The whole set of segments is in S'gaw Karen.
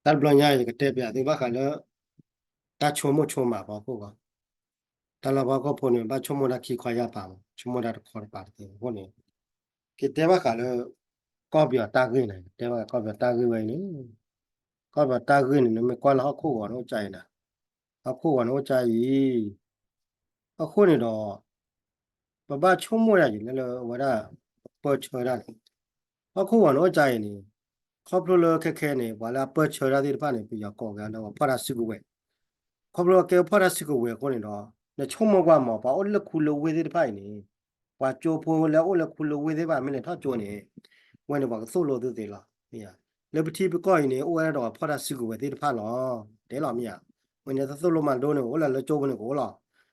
တၢ်တဘျီညါ ယကတဲပျးသုဘၣ်ဃးလၢ တၢ်ဆိကမိၣ်ဆိကမးပှၤဟီၣ်ခိၣ်ဂီၤ, တၢ်လၢပှၤဟီၣ်ခိၣ်ဖိန့ၣ် ဘၣ်ဆိကမိၣ်တၢ်ခံခီယၢ်ပၤမး, ဆိကမိၣ်တၢ်တခီတပၤတသ့အဃိန့ၣ်, ကတဲဘၣ်ဃးလၢ ကီၢ်ပယီၤတၢ်ဂ့ၢ်န့ၣ်, ကတဲဘၣ်ဃးကီၢ်ပယီၤတၢ်ဂ့ၢ်ဝဲအံၤန့ၣ်, ကီၢ်ပယီၤတၢ်ဂ့ၢ်န့ၣ် နမ့ၢ်ကွၢ်လၢဟီၣ်ခိၣ်ဂီၤန့ၣ်အိၣ်ကၠၢအံၤနၤ, ဟီၣ်ခိၣ်ဂီၤန့ၣ်အိၣ်ကၠၢအံၤ အဃိန့ၣ်ဒီး ပဘၣ်ဆိကမိၣ်ဒၣ်ယံၤလၢလၢအဝဲဒၣ် ပၢၢ်ဆၢဒၣ်န့ၣ်, ဟီၣ်ခိၣ်ဂီၤန့ၣ်အိၣ်ကၠၢအံၤန့ၣ်, ခီဖျိလၢခဲခဲန့ၣ် ပှၤလၢအပၢၢ်ဆၢဒၣ်သ့ၣ်တဖၣ်န့ၣ် ပယီၤကိးက့ၤလၢပှၤဖီၣ်တၢ်စုကဝဲၤ, ခီဖျိကဲပှၤဖီၣ်တၢ်စုကဝဲၤအဃိန့ၣ်ဒီး နဆိကမိၣ်ကွၢ်မး ပှၤအိၣ်လၢခူလၢဝ့ၢ်သ့ၣ်တဖၣ်အံၤန့ၣ်, ပှၤကၠိဖိလၢအအိၣ်လၢခူလၢဝ့ၢ်သ့ၣ်တဖၣ် မ့ၢ်လဲၤထီၣ်ကၠိန့ၣ်, ဝဲန့ၣ်ပှၤကသိၣ်လိသုသ့လီၤ. လၢပထံပကီၢ်အံၤန့ၣ် အိၣ်ဝဲဒၣ်ဒီးပှၤဖီၣ်တၢ်စုကဝဲၤသ့ၣ်တဖၣ်လီၤ. တဲလီၤမ့ၢ်ဧါ. ဝဲန့ၣ်တၢ်သိၣ်လိမၤဒိန့ၣ် အိၣ်လၢလၢကၠိဖိန့ၣ်ကအိၣ်လီၤ.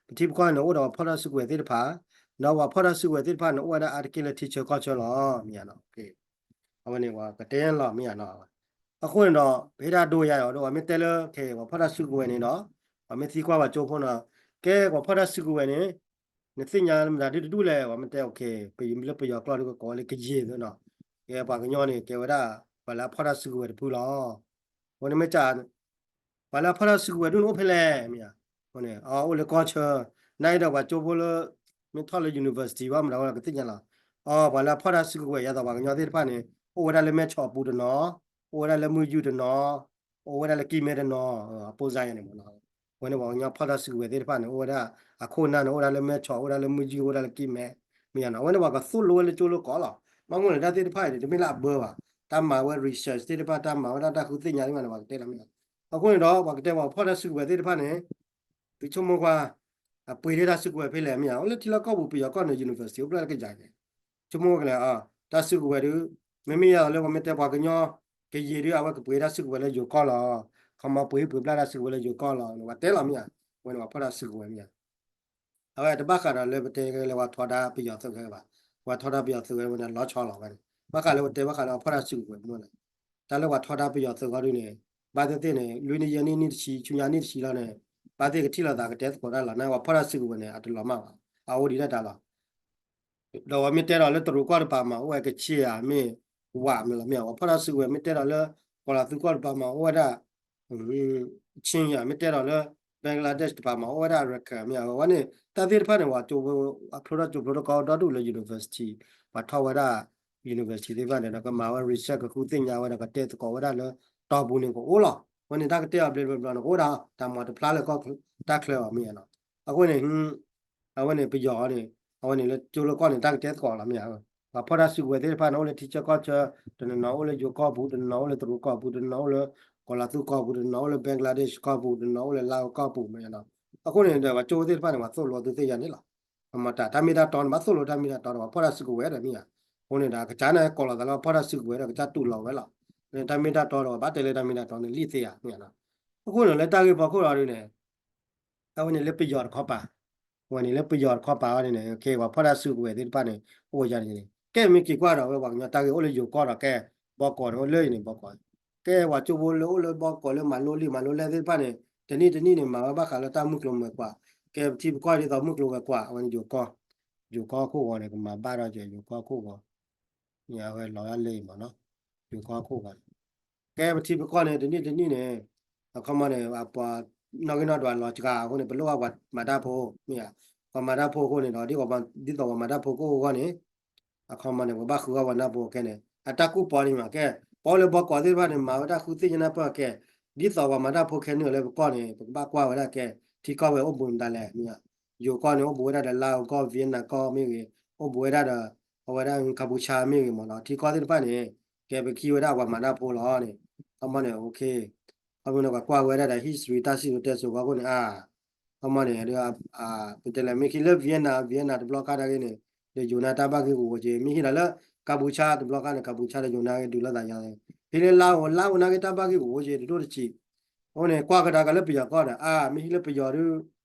ပထံပကီၢ်န့ၣ် အိၣ်ဒီးပှၤဖီၣ်တၢ်စုကဝဲၤသ့ၣ်တဖၣ်, ဒီးပှၤဖီၣ်တၢ်စုကဝဲၤသ့ၣ်တဖၣ်န့ၣ် အိၣ်ဝဲဒၣ်အါတက့ၢ်လၢထံဆၢကီၢ်ဆၢလီၤ. မ့ၢ်ဧါနီၤ. အဝဲန့ၣ်ပှၤကတဲလီၤမ့ၢ်ဧါနီၤ. အဃိန့ၣ်ဒီး ပဟ့ၣ်တၢ်ဒိယါဒီး ပှၤမ့ၢ်တဲလၢ ခဲ ပှၤဖီၣ်တၢ်စုကဝဲၤန့ၣ်ဒီး ပှၤမ့ၢ်သံကွၢ်ပှၤကၠိဖိနီၤ, ကဲပှၤဖီၣ်တၢ်စုကဝဲၤန့ၣ် နသ့ၣ်ညါမတၤဒုတဒူၣ်လဲၣ် ပှၤမ့ၢ်တဲ လၢပယီၤကျိာ်ဒုကကိးဝဲလၢကယ့ၢ်သနီၤ, ကဲပှၤကညီန့ၣ် ကဲဝဲဒၣ် ပှၤလၢအဖီၣ်တၢ်စုကဝဲၤတဖုလီၤ. အဃိန့ၣ်မ့ၢ်က ပှၤလၢအဖီၣ်တၢ်စုကဝဲၤဒုန့ၣ်အိၣ်ဖဲလဲၣ်မ့ၢ်ဧါ. အအိၣ်လၢကီၢ်ဆၢ, နာ်အံၤဒီးပှၤကၠိဖိလၢ မ့ၢ်ထီၣ်လၢ university ဘၣ်မတၤဝဲကသ့ၣ်ညါလီၤ. အီ ပှၤလၢအဖီၣ်တၢ်စုကဝဲၤ ယၤသိးပှၤကညီသ့ၣ်တဖၣ်န့ၣ် အိၣ်ဝဲဒၣ်လၢမဲၢ်ဆီးအပူၤတနီၤ, အိၣ်ဝဲဒၣ်လၢမုၢ်ယုၢ်တနီၤ, အိၣ်ဝဲဒၣ်လၢကံၢ်မဲတနီၤ, အပိၢ်စါယၤန့ၣ်မ့ၢ်နီၤ. အဝဲန့ၣ်ပှၤကညီဖီၣ်တၢ်စုကဝဲၤသ့ၣ်တဖၣ်န့ၣ် အိၣ်ဝဲဒၣ်အခိၣ်နၢ်န့ၣ် အိၣ်ဝဲဒၣ်လၢမဲၢ်ဆီး အိၣ်ဝဲဒၣ်လၢမုၢ်ယုၢ် အိၣ်ဝဲဒၣ်လၢကံၢ်မဲ, မ့ၢ်ဧါနီၤ. အဝဲန့ၣ်ပှၤကသိၣ်လိဝဲလၢကၠိလၢကီၢ်လီၤ. ဘၣ်မနုၤလဲၣ် တၢ်သ့ၣ်တဖၣ်အံၤန့ၣ် တမ့ၢ်လၢအဘၢဘၣ်, တၢ်မၤဝဲ research သ့ၣ်တဖၣ် တၢ်မၤဝဲဒၣ်တၢ်ဃုသ့ၣ်ညါသ့ၣ်တဖၣ်န့ၣ် ပှၤကတဲလီၤမ့ၢ်ဧါ. အဃိန့ၣ်ဒီး ပှၤကတဲပှၤဖီၣ်တၢ်စုကဝဲၤသ့ၣ်တဖၣ်န့ၣ် သုဆိကမိၣ်ကွၢ်, အပှ့ၤဒၣ်တၢ်စုကဝဲၤဖဲလဲၣ်မ့ၢ်ဧါ. အိၣ်လၢထံလီၢ်ကီၢ်ပူၤ ပယီၤကီၢ်န့ၣ် university အိၣ်ဖျဲၣ်လၢကယၤန့ၣ်, ဆိကမိၣ်ကလဲၣ်, တၢ်စုကဝဲၤဒု, မ့မ့ၢ်ယၤလၢပှၤမ့ၢ်တဲပှၤကညီ ကယံာ်ဒု အဝဲကပှ့ၤတၢ်စုကဝဲၤလၢယိၤကီၢ်လီၤ. ခီမီပှ့ၤပှ့ၤဘျၣ်တၢ်စုကဝဲၤလၢယိၤကီၢ်လီၤ ပှၤတဲလီၤမ့ၢ်ဧါ. ဝဲန့ၣ်ပှၤဖီၣ်တၢ်စုကဝဲၤမ့ၢ်ဧါ. အဝဲတဘၣ်ဃးဒီးလၢပတဲလၢပှၤထီဒါပယီၤသုးဂဲၤဘၣ်, ပှၤထီဒါပယီၤသုးဂဲၤဝဲန့ၣ် လီၤဆီလီၤဝဲန့ၣ်, ဘၣ်ဃးလၢပတဲဘၣ်ဃးလၢပှၤဖီၣ်တၢ်စုကဝဲၤမ့ၢ်န့ၣ်, တၢ်လၢပှၤထီဒါပယီၤသုးဂီၢ်ဒုန့ၣ်, ဘၣ်သ့ၣ်သ့ၣ်န့ၣ် လွံၢ်နံၣ်ယဲၢ်နံၣ်နံၣ်တဆံ ဆူညါနံၣ်တဆံလီၤန့ၣ်, ဘၣ်သ့ၣ်ကထံၣ်လိာ်သးကတဲသကိးတၢ်လီၤ နာ်ပှၤဖီၣ်တၢ်စုကဝဲၤန့ၣ် အတလီၤမၢ်ဘၣ်, အအိၣ်ဒံးဒၣ်တၢ်လီၤ. ဒီးပှၤမ့ၢ်တဲဒီးလၢတရူးကီၢ်တပၤမး အိၣ်ဝဲကဆ့ဧါ မ့ၢ်ဝးမးလီၤမ့ၢ်ဧါ. ပှၤဖီၣ်တၢ်စုကဝဲၤမ့ၢ်တဲဒီးလၢ ကီၤလၤသူကီၢ်တပၤမး အိၣ်ဝဲဒၣ် ဆ့ၣ်ဧါ, မ့ၢ်တဲဒီးလၢ Bangladesh တပၤမး အိၣ်ဝဲဒၣ် Rakhine မ့ၢ်ဧါ. ဝဲန့ၣ် တၢ်သ့ၣ်တဖၣ်န့ၣ် ပှၤကၠိဖိ အဖျိထီၣ်ကၠိဖျိထီၣ်ကီၢ်ဒီဒူၣ်လၢ university, ပှၤထီၣ်ဝဲဒၣ် university သ့ၣ်တဖၣ်န့ၣ်ဒီး ကမၤဝဲ research ကဃုသ့ၣ်ညါဝဲဒီး ကတဲသကိးဝဲဒၣ်လၢ တီၢ်ပူၤန့ၣ်ကအိၣ်လီၤ. ဝဲန့ၣ်တၢ်ကတဲအီၤဘျဲဘျဲဘျီန့ၣ် ကအိၣ်ဒၣ် တၢ်မၤတဖျါလၢတၢ်ချၢအီၤမ့ၢ်ဧါနီၤ. အဃိန့ၣ် အဝဲန့ၣ်ပယီၤန့ၣ် အဝဲန့ၣ်လၢကၠိလၢကီၢ်န့ၣ် တၢ်ကတဲသကိးလီၤမ့ၢ်ဧါ. ပှၤဖီၣ်တၢ်စုကဝဲၤသ့ၣ်တဖၣ်န့ၣ် အိၣ်လၢထံဆၢကီၢ်ဆၢ, တနီၤနီၤအိၣ်လၢယိၤကီၢ်ပူၤ, တနီၤနီၤအိၣ်လၢတရူးကီၢ်ပူၤ, တနီၤနီၤအိၣ်လၢ ကီၤလၤသူကီၢ်ပူၤ, တနီၤနီၤအိၣ်လၢ Bangladesh ကီၢ်ပူၤ, တနီၤနီၤအိၣ်လၢ Laos ကီၢ်ပူၤမ့ၢ်ဧါနီၤ. အဃိန့ၣ်ဒီး ပှၤကၠိသ့ၣ်တဖၣ်န့ၣ် ပှၤသိၣ်လိသုသ့ၣ်ညါန့ၣ်လီၤ. မတၤ တၢ်မ့ၢ်တၢ်တီန့ၣ် ဘၣ်သိၣ်လိတၢ်မ့ၢ်တၢ်တီဒီး ပှၤဖီၣ်တၢ်စုကဝဲၤဒီးမ့ၢ်ဧါ. အဃိန့ၣ်ဒီး ကစၢ်န့ၣ် ကိးလီၤသးလၢပှၤဖီၣ်တၢ်စုကဝဲၤဒီး ကစၢ်တူၢ်လိာ်ဝဲလီၤ. တၢ်မ့ၢ်တၢ်တီဒီး ပှၤဘၣ်တဲလၢတၢ်မ့ၢ်တၢ်တီန့ၣ် လံၣ်သ့ဧါ မ့ၢ်ဧါနီၤ. အဃိန့ၣ် လၢတၢ်ဂ့ၢ်ဖီခိၣ်လီၤဒုန့ၣ် အဝဲန့ၣ်လၢပယီၤတခီပၤ, အဝဲန့ၣ်လၢပယီၤတခီပၤအီၤန့ၣ် ကဲပှၤဖီၣ်တၢ်စုကဝဲၤသ့ၣ်တဖၣ်န့ၣ် အိၣ်ဝဲယါန့ၣ်, ကဲမ့ၢ်က့ၤကွၢ်ဒီး အဝဲပှၤကညီတၢ်ဂ့ၢ်အိၣ်လၢယိၤကီၢ်ဒီး ကဲ ဘီကီးန့ၣ် အိၣ်လၢအံၤန့ၣ် ဘီကီး, ကဲပှၤကၠိဖိလၢအိၣ်လၢဘီကီးလၢမၤလိလံာ်မၤလိလဲသ့ၣ်တဖၣ်န့ၣ် တနံၣ်တနံၣ်န့ၣ် မၤဝဲဘၣ်ဃးလၢတၢ်မုၢ်ကျိၤဝဲၤကွာ်, ကဲပထံပကီၢ်ဒ်သိးမုၢ်ကျိၤဝဲၤကွာ် အဝဲန့ၣ်ယိၤကီၢ်, ယိၤကီၢ်ခိၣ်ဂီၤန့ၣ် ကမၤဘၣ်ဒီးကဲ ယိၤကီၢ်ခိၣ်ဂီၤ အဝဲလီၤဒၣ်လၢအံၤမ့ၢ်နီၤ, ယိၤကီၢ်ခိၣ်ဂီၤန့ၣ်, ကဲပထံပကီၢ်န့ၣ် တနံၣ်တနံၣ်န့ၣ်, အခီမီန့ၣ် ပှၤနီၣ်ဂံၢ်နီၣ်ဒွးလီၤစှၤအဃိန့ၣ် ပလိၣ်ဘၣ်ပှၤမၤတၢ်ဖိ, မ့ၢ်ဧါ, ပှၤမၤတၢ်ဖိအဃိန့ၣ်ဒီး ဒ်သိးပှၤမၤတၢ်ဖိကအိၣ်အဂီၢ်န့ၣ်, အခီမီန့ၣ် ပှၤဘၣ်ဃုအီၣ်ပှၤနၢ်ဖိခဲန့ၣ် အတၢ်ကူၣ်ပီန့ၣ်မ့ၢ်ကဲ, ပှၤအိၣ်လၢဘီကီးသ့ၣ်တဖၣ်န့ၣ် မၤဝဲတၢ်ဃုသ့ၣ်ညါနၢ်ပၢၢ်ကဲ, ဒ်သိးပှၤမၤတၢ်ဖိခဲနုာ်လၢပကီၢ်န့ၣ် ပကဘၣ်ကွၢ်ဝဲဒၣ်ကဲ ထံကီၢ်ဝဲအိၣ်ဘူးမတၤလဲၣ်, မ့ၢ်ဧါ, ယိၤကီၢ်န့ၣ် အိၣ်ဘူးဝဲဒၣ်ဒီး လါအိၤကီၢ် Vietnam ကီၢ်မ့ၢ်ဂ့ၤ, အိၣ်ဘူးဝဲဒၣ်ဒီး အဝဲဒၣ် ကၣ်ပူၤဆါမ့ၢ်ဂ့ၤမ့ၢ်နီၤ, ထံကီၢ်သ့ၣ်တဖၣ်န့ၣ် ကဲပကဟံးဝဲဒၣ်ပှၤမၤတၢ်ဖိလီၤန့ၣ်, အခီမီန့ၣ် အခီမီန့ၣ် ပှၤကွၢ်ဝဲဒၣ်ဒီး history တၢ်စံၣ်စိၤတဲစိၤအဃိန့ၣ် အခီမီန့ၣ် ပတဲလဲၣ် မ့ၢ်ဟံးလၢ Vietnam Vietnam တဘျီခါနာ်က့န့ၣ် ဒီးယိၤနါတၢ်ဘၣ်ဂ့ၢ်ကဝီၤက့, မ့ၢ်ဟံးဒီးလၢ ကၣ်ပူၤဆါတဘျီခါန့ၣ် ကၣ်ပူၤဆါဒီးယိၤနါက့ဒုးလိာ်သးယါ, ဟံးလၢ လါအိၤ လါအိၤနာ်က့ တၢ်ဘၣ်ဂ့ၢ်ကဝီၤက့တဒိၣ်တဆံး, အဃိန့ၣ် ကွၢ်ကဒါက့ၤလၢပယီၤကီၢ်ဒီး အါ မ့ၢ်ဟံးလၢပယီၤဒုး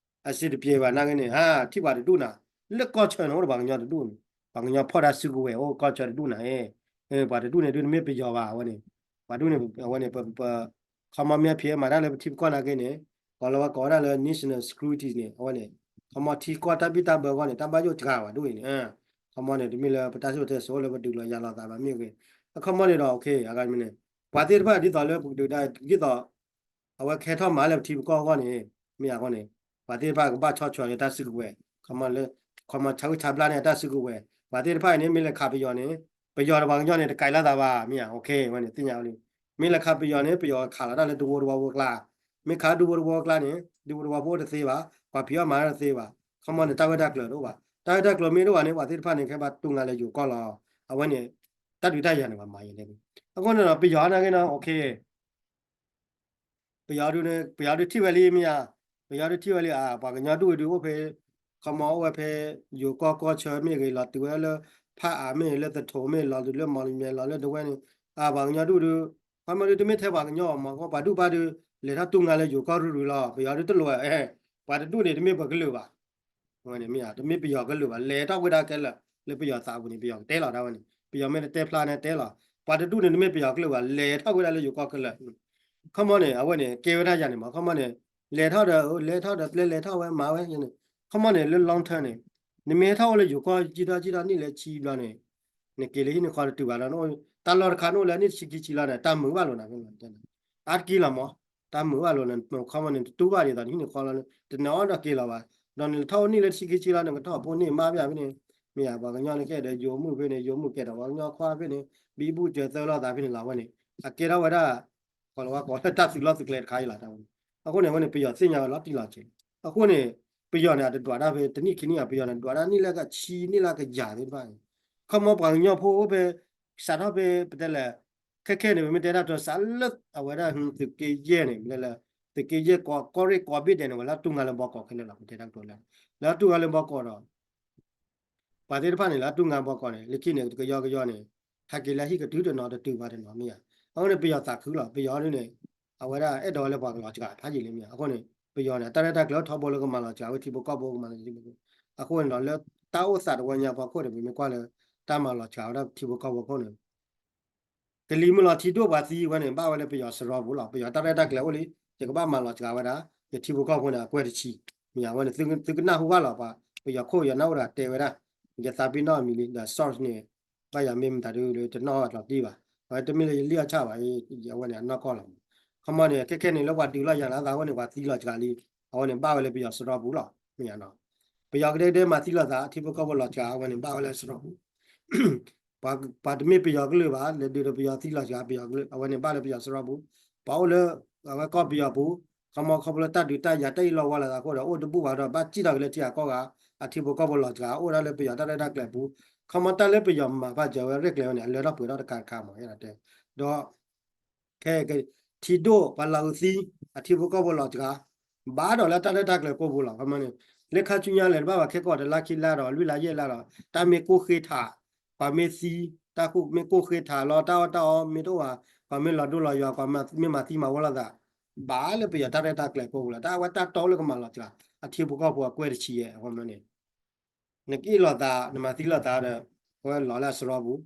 အစံးတပျဲၤဘၣ်နာ်က့န့ၣ် အါ ထံၣ်ပှၤတဒူၣ်နၤ, လၢကီၢ်ဆၢန့ၣ် အိၣ်ဒီးပှၤကညီတဒူၣ်န့ၣ်, ပှၤကညီဖီၣ်တၢ်စုကဝဲၤအိၣ်ကီၢ်ဆၢတဒူၣ်နၤ, ပှၤတဒူၣ်န့ၣ်ဒုးတမ့ၢ်ပယီၤဘၣ် အဝဲန့ၣ်, ပှၤဒူၣ်န့ၣ် အဝဲန့ၣ် ပ ခီမီမ့ၢ်ဖံးမၤတၢ်လၢပထံပကီၢ်နာ်က့န့ၣ် ကိးလီၤဝဲကိးဝဲဒၣ်လၢ national security န့ၣ် အဝဲန့ၣ်, ခီမီထံကီၢ်တၢ်ဘံၣ်တၢ်ဘၢအဂီၢ်န့ၣ် တၢ်ဘၣ်ယိၣ်စှၤဝဲဒၣ်အံၤန့ၣ်, ခီမီန့ၣ် တမ့ၢ်လၢပတၢ်စံၣ်စိၤတဲစိၤလၢပဒုးလီၤယၤလိာ်သးဘၣ်မ့ၢ်ဂ့ၤ, အခီမီန့ၣ်ဒီး အဂၤမ့ၢ်န့ၣ် ပှၤသ့ၣ်တဖၣ်ဒ်သိးလၢပကဒုးတၢ်ဒ်သိး အဝဲကဟဲထီၣ်မၤလၢပထံပကီၢ်အဂီၢ်န့ၣ် မ့ၢ်အဃိန့ၣ် ပှၤသ့ၣ်တဖၣ်ကဘၣ်ဆီၣ်ထွဲလၢတၢ်စုကဝဲၤ ခီမီလၢ ခီမီဆါဝံၣ်ဆါဘျါန့ၢ်တၢ်စုကဝဲၤ ပှၤသ့ၣ်တဖၣ်အံၤန့ၣ် မ့ၢ်လဲၤခးပယီၤန့ၣ် ပယီၤဒီးပှၤကညီန့ၣ် တကဲလီၤသးဘၣ် မ့ၢ်ဧါ ဝဲန့ၣ် သ့ၣ်ညါဝဲလံ မ့ၢ်လဲၤခးပယီၤန့ၣ် ပယီၤခးလီၤတၢ်လၢတဝီတဝီဖိအကျါ မ့ၢ်ခးဒူဖိတဝီအကျါန့ၣ် ဒူဖိတဝီဖိအိၣ်တသ့ဘၣ် ပှၤဖံးအီၣ်မၤအီၣ်တသ့ဘၣ် ခီမီန့ၣ် တၢ်ဂ့ၢ်တၢ်ကျိၤတအိၣ်ဘၣ် တၢ်ဂ့ၢ်တၢ်ကျိၤမ့ၢ်တအိၣ်ဘၣ်န့ၣ် ပှၤသ့ၣ်တဖၣ်န့ၣ် ကဘၣ်တူၢ်ငါလၢယိၤကီၢ်လီၤ အဝဲန့ၣ် တၢ်ဒုးတၢ်ယၤန့ၣ် ပှၤမၤယလဲၣ် အဃိန့ၣ်ဒီး ပယီၤနာ်က့နီၤ ပယီၤဒုးထံၣ်ဝဲလံမ့ၢ်ဧါ, ပယီၤဒုးထံၣ်ဝဲလံ ပှၤကညီဒူၣ်ဝဲဒုးအိၣ်ဖဲ ခီမီအိၣ်ဝဲဖဲ ယိၤကီၢ်ကီၢ်ဆၢမ့ၢ်ဂ့ၤ လီၤတုၤဝဲလၢ ဖးအးမ့ၢ်ဂ့ၤ လၢသထိးမ့ၢ်ဂ့ၤ လီၤတုၤလၢမီလမီ လီၤလၢဒဝဲၢ်န့ၣ် ပှၤကညီဒူၣ်ဒုး ခီမီဒုးတမ့ၢ်ထဲပှၤကညီအီၤမး ပှၤဒူၣ်ဘၣ်ဒုး လဲၤထီၣ်တူၢ်ငါလၢယိၤကီၢ်ရုၢ်ရုၢ်လီၤ ပယီၤဒုးတလိၣ်ဝဲ ပှၤတဒူၣ်န့ၣ် တမ့ၢ်ပှၤကလုာ်ဘၣ် ဝဲန့ၣ်မ့ၢ်ဧါ တမ့ၢ်ပယီၤကလုာ်ဘၣ် လဲၤထီၣ်ဝဲဒၣ်ခဲလၢာ် လၢပယီၤသးပူၤန့ၣ် ပယီၤကတဲလီၤဒၣ်ဝဲန့ၣ် ပယီၤမ့ၢ်တတဲဖျါန့ၣ်တဲလီၤ ပှၤတဒူၣ်န့ၣ် တမ့ၢ်ပယီၤကလုာ်ဘၣ် လဲၤထီၣ်ဝဲဒၣ်လၢယိၤကီၢ်ခဲလၢာ် ခီမီန့ၣ် အဝဲန့ၣ် ကဲဝဲဒၣ်ယၤန့ၣ်မး ခီမီန့ၣ် လဲၤထီၣ်ဒီး လဲၤထီၣ်ဒီး ပျဲလဲၤထီၣ်ဝဲမၤဝဲန့ၣ် ခီမီန့ၣ် လၢ long term န့ၣ် နမ့ၢ်ဟဲထီၣ်အိၣ်လၢယိၤကီၢ်ကံထီၣ်ကံထီၣ်နံၣ်လၢဆံဘျီန့ၣ် နက့ၤလၢဟံၣ်န့ၣ်ဃီတတုၤဘၣ်လီၤ တၢ်လီၢ်တခါနအိၣ်လၢနံၣ်ဆံခံဆံလီၤန့ၣ် တၢ်မုာ်ဘၣ်လိာ်နၤ အါတက့ၢ်လီၤမး တၢ်မုာ်ဘၣ်လိာ်န့ၣ် ခီမီန့ၣ် တတူၢ်ဘၣ်ဒ်သိးနဟံၣ်န့ၣ်ဃီလီၤ တနၢၤအီၣ်ဒီးက့ၤလီၤဘၣ် ဒီးနလဲၤထီၣ်အိၣ်နံၣ်လၢဆံခံဆံလီၤန့ၣ် ကထီၣ်ဖိန့ၢ်မါဖဲဖဲန့ၣ် မ့ၢ်ဧါ ပှၤကညီန့ၣ်ကဲဒီးယိၤမုၣ်ဖဲန့ၣ် ယိၤမုၣ်ကဲဒီးပှၤကညီခွါဖဲန့ၣ် ဘံဘူစၢၤသၢလိာ်သးဖဲန့ၣ်လီၤ အဝဲန့ၣ် အကဲထီၣ်ဝဲဒၣ် ကီးလီၤဝဲကိးလၢတၢ်သုးလီၢ်သုးကျဲတခါအံၤလီၤ တၢ်ဝဲန့ၣ် အဃိန့ၣ် အဝဲန့ၣ် ပယီၤသ့ၣ်ညါဝဲလီၤတံၢ်လီၤဆဲး အဃိန့ၣ် ပယီၤန့ၣ် အတဒွးတၢ်ဖဲတနံၣ်ခံနံၣ်ဧါ ပယီၤန့ၣ် ဒွးတၢ်နံၣ်လၢကဆံ နံၣ်လၢကယၤသ့ၣ်တဖၣ်န့ၣ် ခီမီပှၤကညီဖိအိၣ်ဖဲ စးထီၣ်ဖဲ ပတဲလဲၣ် ခဲခဲန့ၣ် ပမ့ၢ်တဲတၢ်တစးလၢ အဝဲဒၣ်သုးက့ယဲၢ်န့ၣ် ပတဲလဲၣ် သုးက့ယဲၢ် ကီၢ်ရ့ၣ်ကီၢ်ဘ့ၣ်ဒဲးန့ၣ် ဝဲလၢတူၢ်ငါလၢဘီကီးခဲလၢာ်လီၤ ပတဲတၢ်ကတိၤလၢ လၢတူၢ်ငါလၢဘီကီးဒီး ပှၤသ့ၣ်တဖၣ်န့ၣ် လၢအတူၢ်ငါဘီကီးန့ၣ် လၢခံန့ၣ် တကယီကယီန့ၣ် ဟဲက့ၤလၢဟံၣ်ကတုၤတနီၤတတုၤဘၣ်တနီၤမ့ၢ်ဧါ. အဃိန့ၣ် ပယီၤသးခုလီၤ ပယီၤဒ်န့ၣ် အဝဲဒၣ်အဲၣ်ဒိးဝဲလၢပှၤကလီၤစှၤဖးယံာ်လံမ့ၢ်ဧါ. အဃိန့ၣ် ပယီၤန့ၣ် တၢ်ရဲၣ်တၢ်ကျဲၤအိၣ်ထီဘိလၢကမၤလီၤစှၤဝဲထံဖိကီၢ်ဖိကမၤလီၤစှၤ အဃိန့ၣ်ဒီး လၢတၢ်အိၣ်သးတဝီညါဖီခိၣ်န့ၣ် ပမ့ၢ်ကွၢ်လၢ တၢ်မၤလီၤစှၤဝဲဒၣ်ထံဖိကီၢ်ဖိအဃိန့ၣ် ကလံၤမုၢ်လီၤထံဒိၣ်ပှၤသံဝဲန့ၣ် ဘၣ်ဝဲလၢပယီၤစရီပူၤလီၤ. ပယီၤတၢ်ရဲၣ်တၢ်ကျဲၤအိၣ်လံ ယကဘၣ်မၤလီၤစှၤဝဲဒၣ် ယထံဖိကီၢ်ဖိန့ၣ် အကွဲၢ်တဆံ မ့ၢ်ဧါ. အဝဲန့ၣ် သုကနၢ်ဟူဘၣ်လီၤ ပှၤပယီၤခိၣ်ယီၤနၢ်အိၣ်ဒီးတဲဝဲဒၣ် ယသးပ့ၤနီၣ်အမံၤလံ ဒီး source န့ၣ် ဘၣ်ယၤမ့ၢ်မတၤဒုးလၢတနီၣ်အကျိၤတံၢ်ဘၣ်. အဝဲတမ့ၢ်လၢယလံၣ်အီၣ်ဆၣ်ဘၣ် အဝဲန့ၣ်အနီၢ်ကီၢ်လီၤ. ခီမီန့ၣ် ခဲခဲန့ၣ်လၢပှၤဒုးလီၤယၤလၢအသးအဃိန့ၣ် ပှၤသံလီၤစှၤလံ အဝဲန့ၣ်ဘၣ်ဝဲလၢပယီၤစရီပူၤလီၤ မ့ၢ်ဧါ. ပယီၤကဒဲကဒဲမၤသံလိာ်သး ထံဖိကီၢ်ဖိလီၤစှၤ အဝဲန့ၣ်ဘၣ်ဝဲလၢစရီပူၤ ပှၤတမ့ၢ်ပယီၤကလုာ်ဘၣ် လဲၤဒုးဒီးပယီၤသံလီၤစှၤ ပယီၤကလုာ် အဝဲန့ၣ်ဘၣ်လၢပယီၤစရီပူၤ ပှၤအိၣ်လၢ အဝဲကီၢ်ပယီၤပူၤ ခီမီခီဖျိလၢတၢ်ဒုးတၢ်ယၤတၢ်အံၣ်လီၤဝါလီၤသးအဃိဒီး အိၣ်တဘူၣ်ဘၣ်ဒီး ဘၣ်စံၣ်ထီၣ်က့ၤလၢထံဂၤကီၢ်ဂၤ အထံဖိကီၢ်ဖိလီၤစှၤ အိၣ်ဒၣ်လၢပယီၤတၢ်ရဲၣ်တၢ်ကျဲၤပူၤ ခီမီတၢ်လၢပယီၤမၤဘၣ်စၢၤဝဲရဲၣ်ကျဲၤဝဲန့ၣ် အလၢထီၣ်ပှဲၤထီၣ်တခါတခါမး ဒီး ခဲ ထံဒိၣ်ပှၤလီၤအုးသံ အထံဖိကီၢ်ဖိလီၤစှၤ ဘၣ်ဒီးလၢတၢ်ရဲၣ်တၢ်ကျဲၤကိာ်ပူၤလီၤ. ခီမီန့ၣ် လၢခါဆူညါလဲၤတဘၣ်ဘၣ် ခဲကိာ်တလါခံလါဒီး လွံၢ်လါယဲၢ်လါဒီး တၢ်မ့ၢ်ကိၢ်ဃ့ထး ပှၤမ့ၢ်သံ တၢ်မ့ၢ်ကိၢ်ဃ့ထးလီၤ တၢ်အီၣ်တၢ်အီမ့ၢ်တအိၣ်ဘၣ် ပှၤမ့ၢ်လီၤဒိလီၤယွၤ ပှၤမ့ၢ်မၤသံမၤဝီလိာ်သး ဘၣ်လၢပယီၤတၢ်ရဲၣ်တၢ်ကျဲၤကိာ်ပူၤလီၤ. တၢ်အဝဲတၢ်တီလၢကမၤလီၤစှၤ အထံဖိကီၢ်ဖိအကွဲၢ်တဆံယဲၢ် ခီမီန့ၣ် နကအ့ၣ်လိာ်သး နမၤသံလိာ်သးဒီး အဝဲလီၤလၢအစရီပူၤ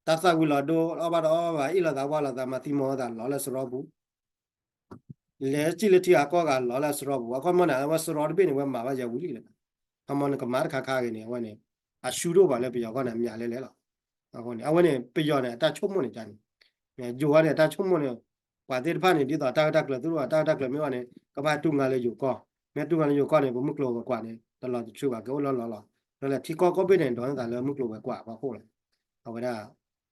တၢ်သၣ်ဝံၤလီၤဒိ အီၣ်ဘၣ်တအီၣ်ဘၣ် အ့ၣ်လိာ်သးဝါလိာ်သး မၤသံမၤဝီသး လီၤလၢအစရီပူၤ လဲၤစံၣ်လၢထံဂၤကီၢ်ဂၤ လီၤလၢအစရီပူၤ အခီမီန့ၣ် အဝဲစရီတဘ့ၣ်န့ၣ် ဝဲမၤဘၣ်ယၤဝံၤလံလီၤ. ခီမီနကမၤတခါခါဂ့ၤန့ၣ် အဝဲန့ၣ် အရှုံးဒိၣ်ဘၣ်လၢပယီၤဂီၢ်န့ၣ် အမျးလဲၣ်လဲၣ်လီၤ. အဃိန့ၣ် အဝဲန့ၣ် ပယီၤန့ၣ် အတၢ်ဆိကမိၣ်န့ၣ်န့ၣ် ယိၤဝဲန့ၣ် အတၢ်ဆိကမိၣ်န့ၣ် ပှၤသ့ၣ်တဖၣ်န့ၣ် ဒ်သိးတၢ်ဂ့ၢ်တၢ်ကျိၤသူၣ်တအိၣ်ဘၣ် တၢ်ဂ့ၢ်တၢ်ကျိၤမ့ၢ်ဝဲန့ၣ် ကဘၣ်တူၢ်ငါလၢယိၤကီၢ် မ့ၢ်တူၢ်ငါလၢယိၤကီၢ်န့ၣ် ပမုၢ်ကျိၤဝဲၤကွာ်န့ၣ် တလီၤတဆှုဘၣ် ကအိၣ်လၢလီၤလီၤ ဒီးလဲၤထံကီၢ်ကိးဘ့ၣ်န့ၣ် ဒိးန့ၢ်သးလၢမုၢ်ကျိၤဝဲၤကွာ်အဖီခိၣ်လီၤ. အဝဲဒၣ်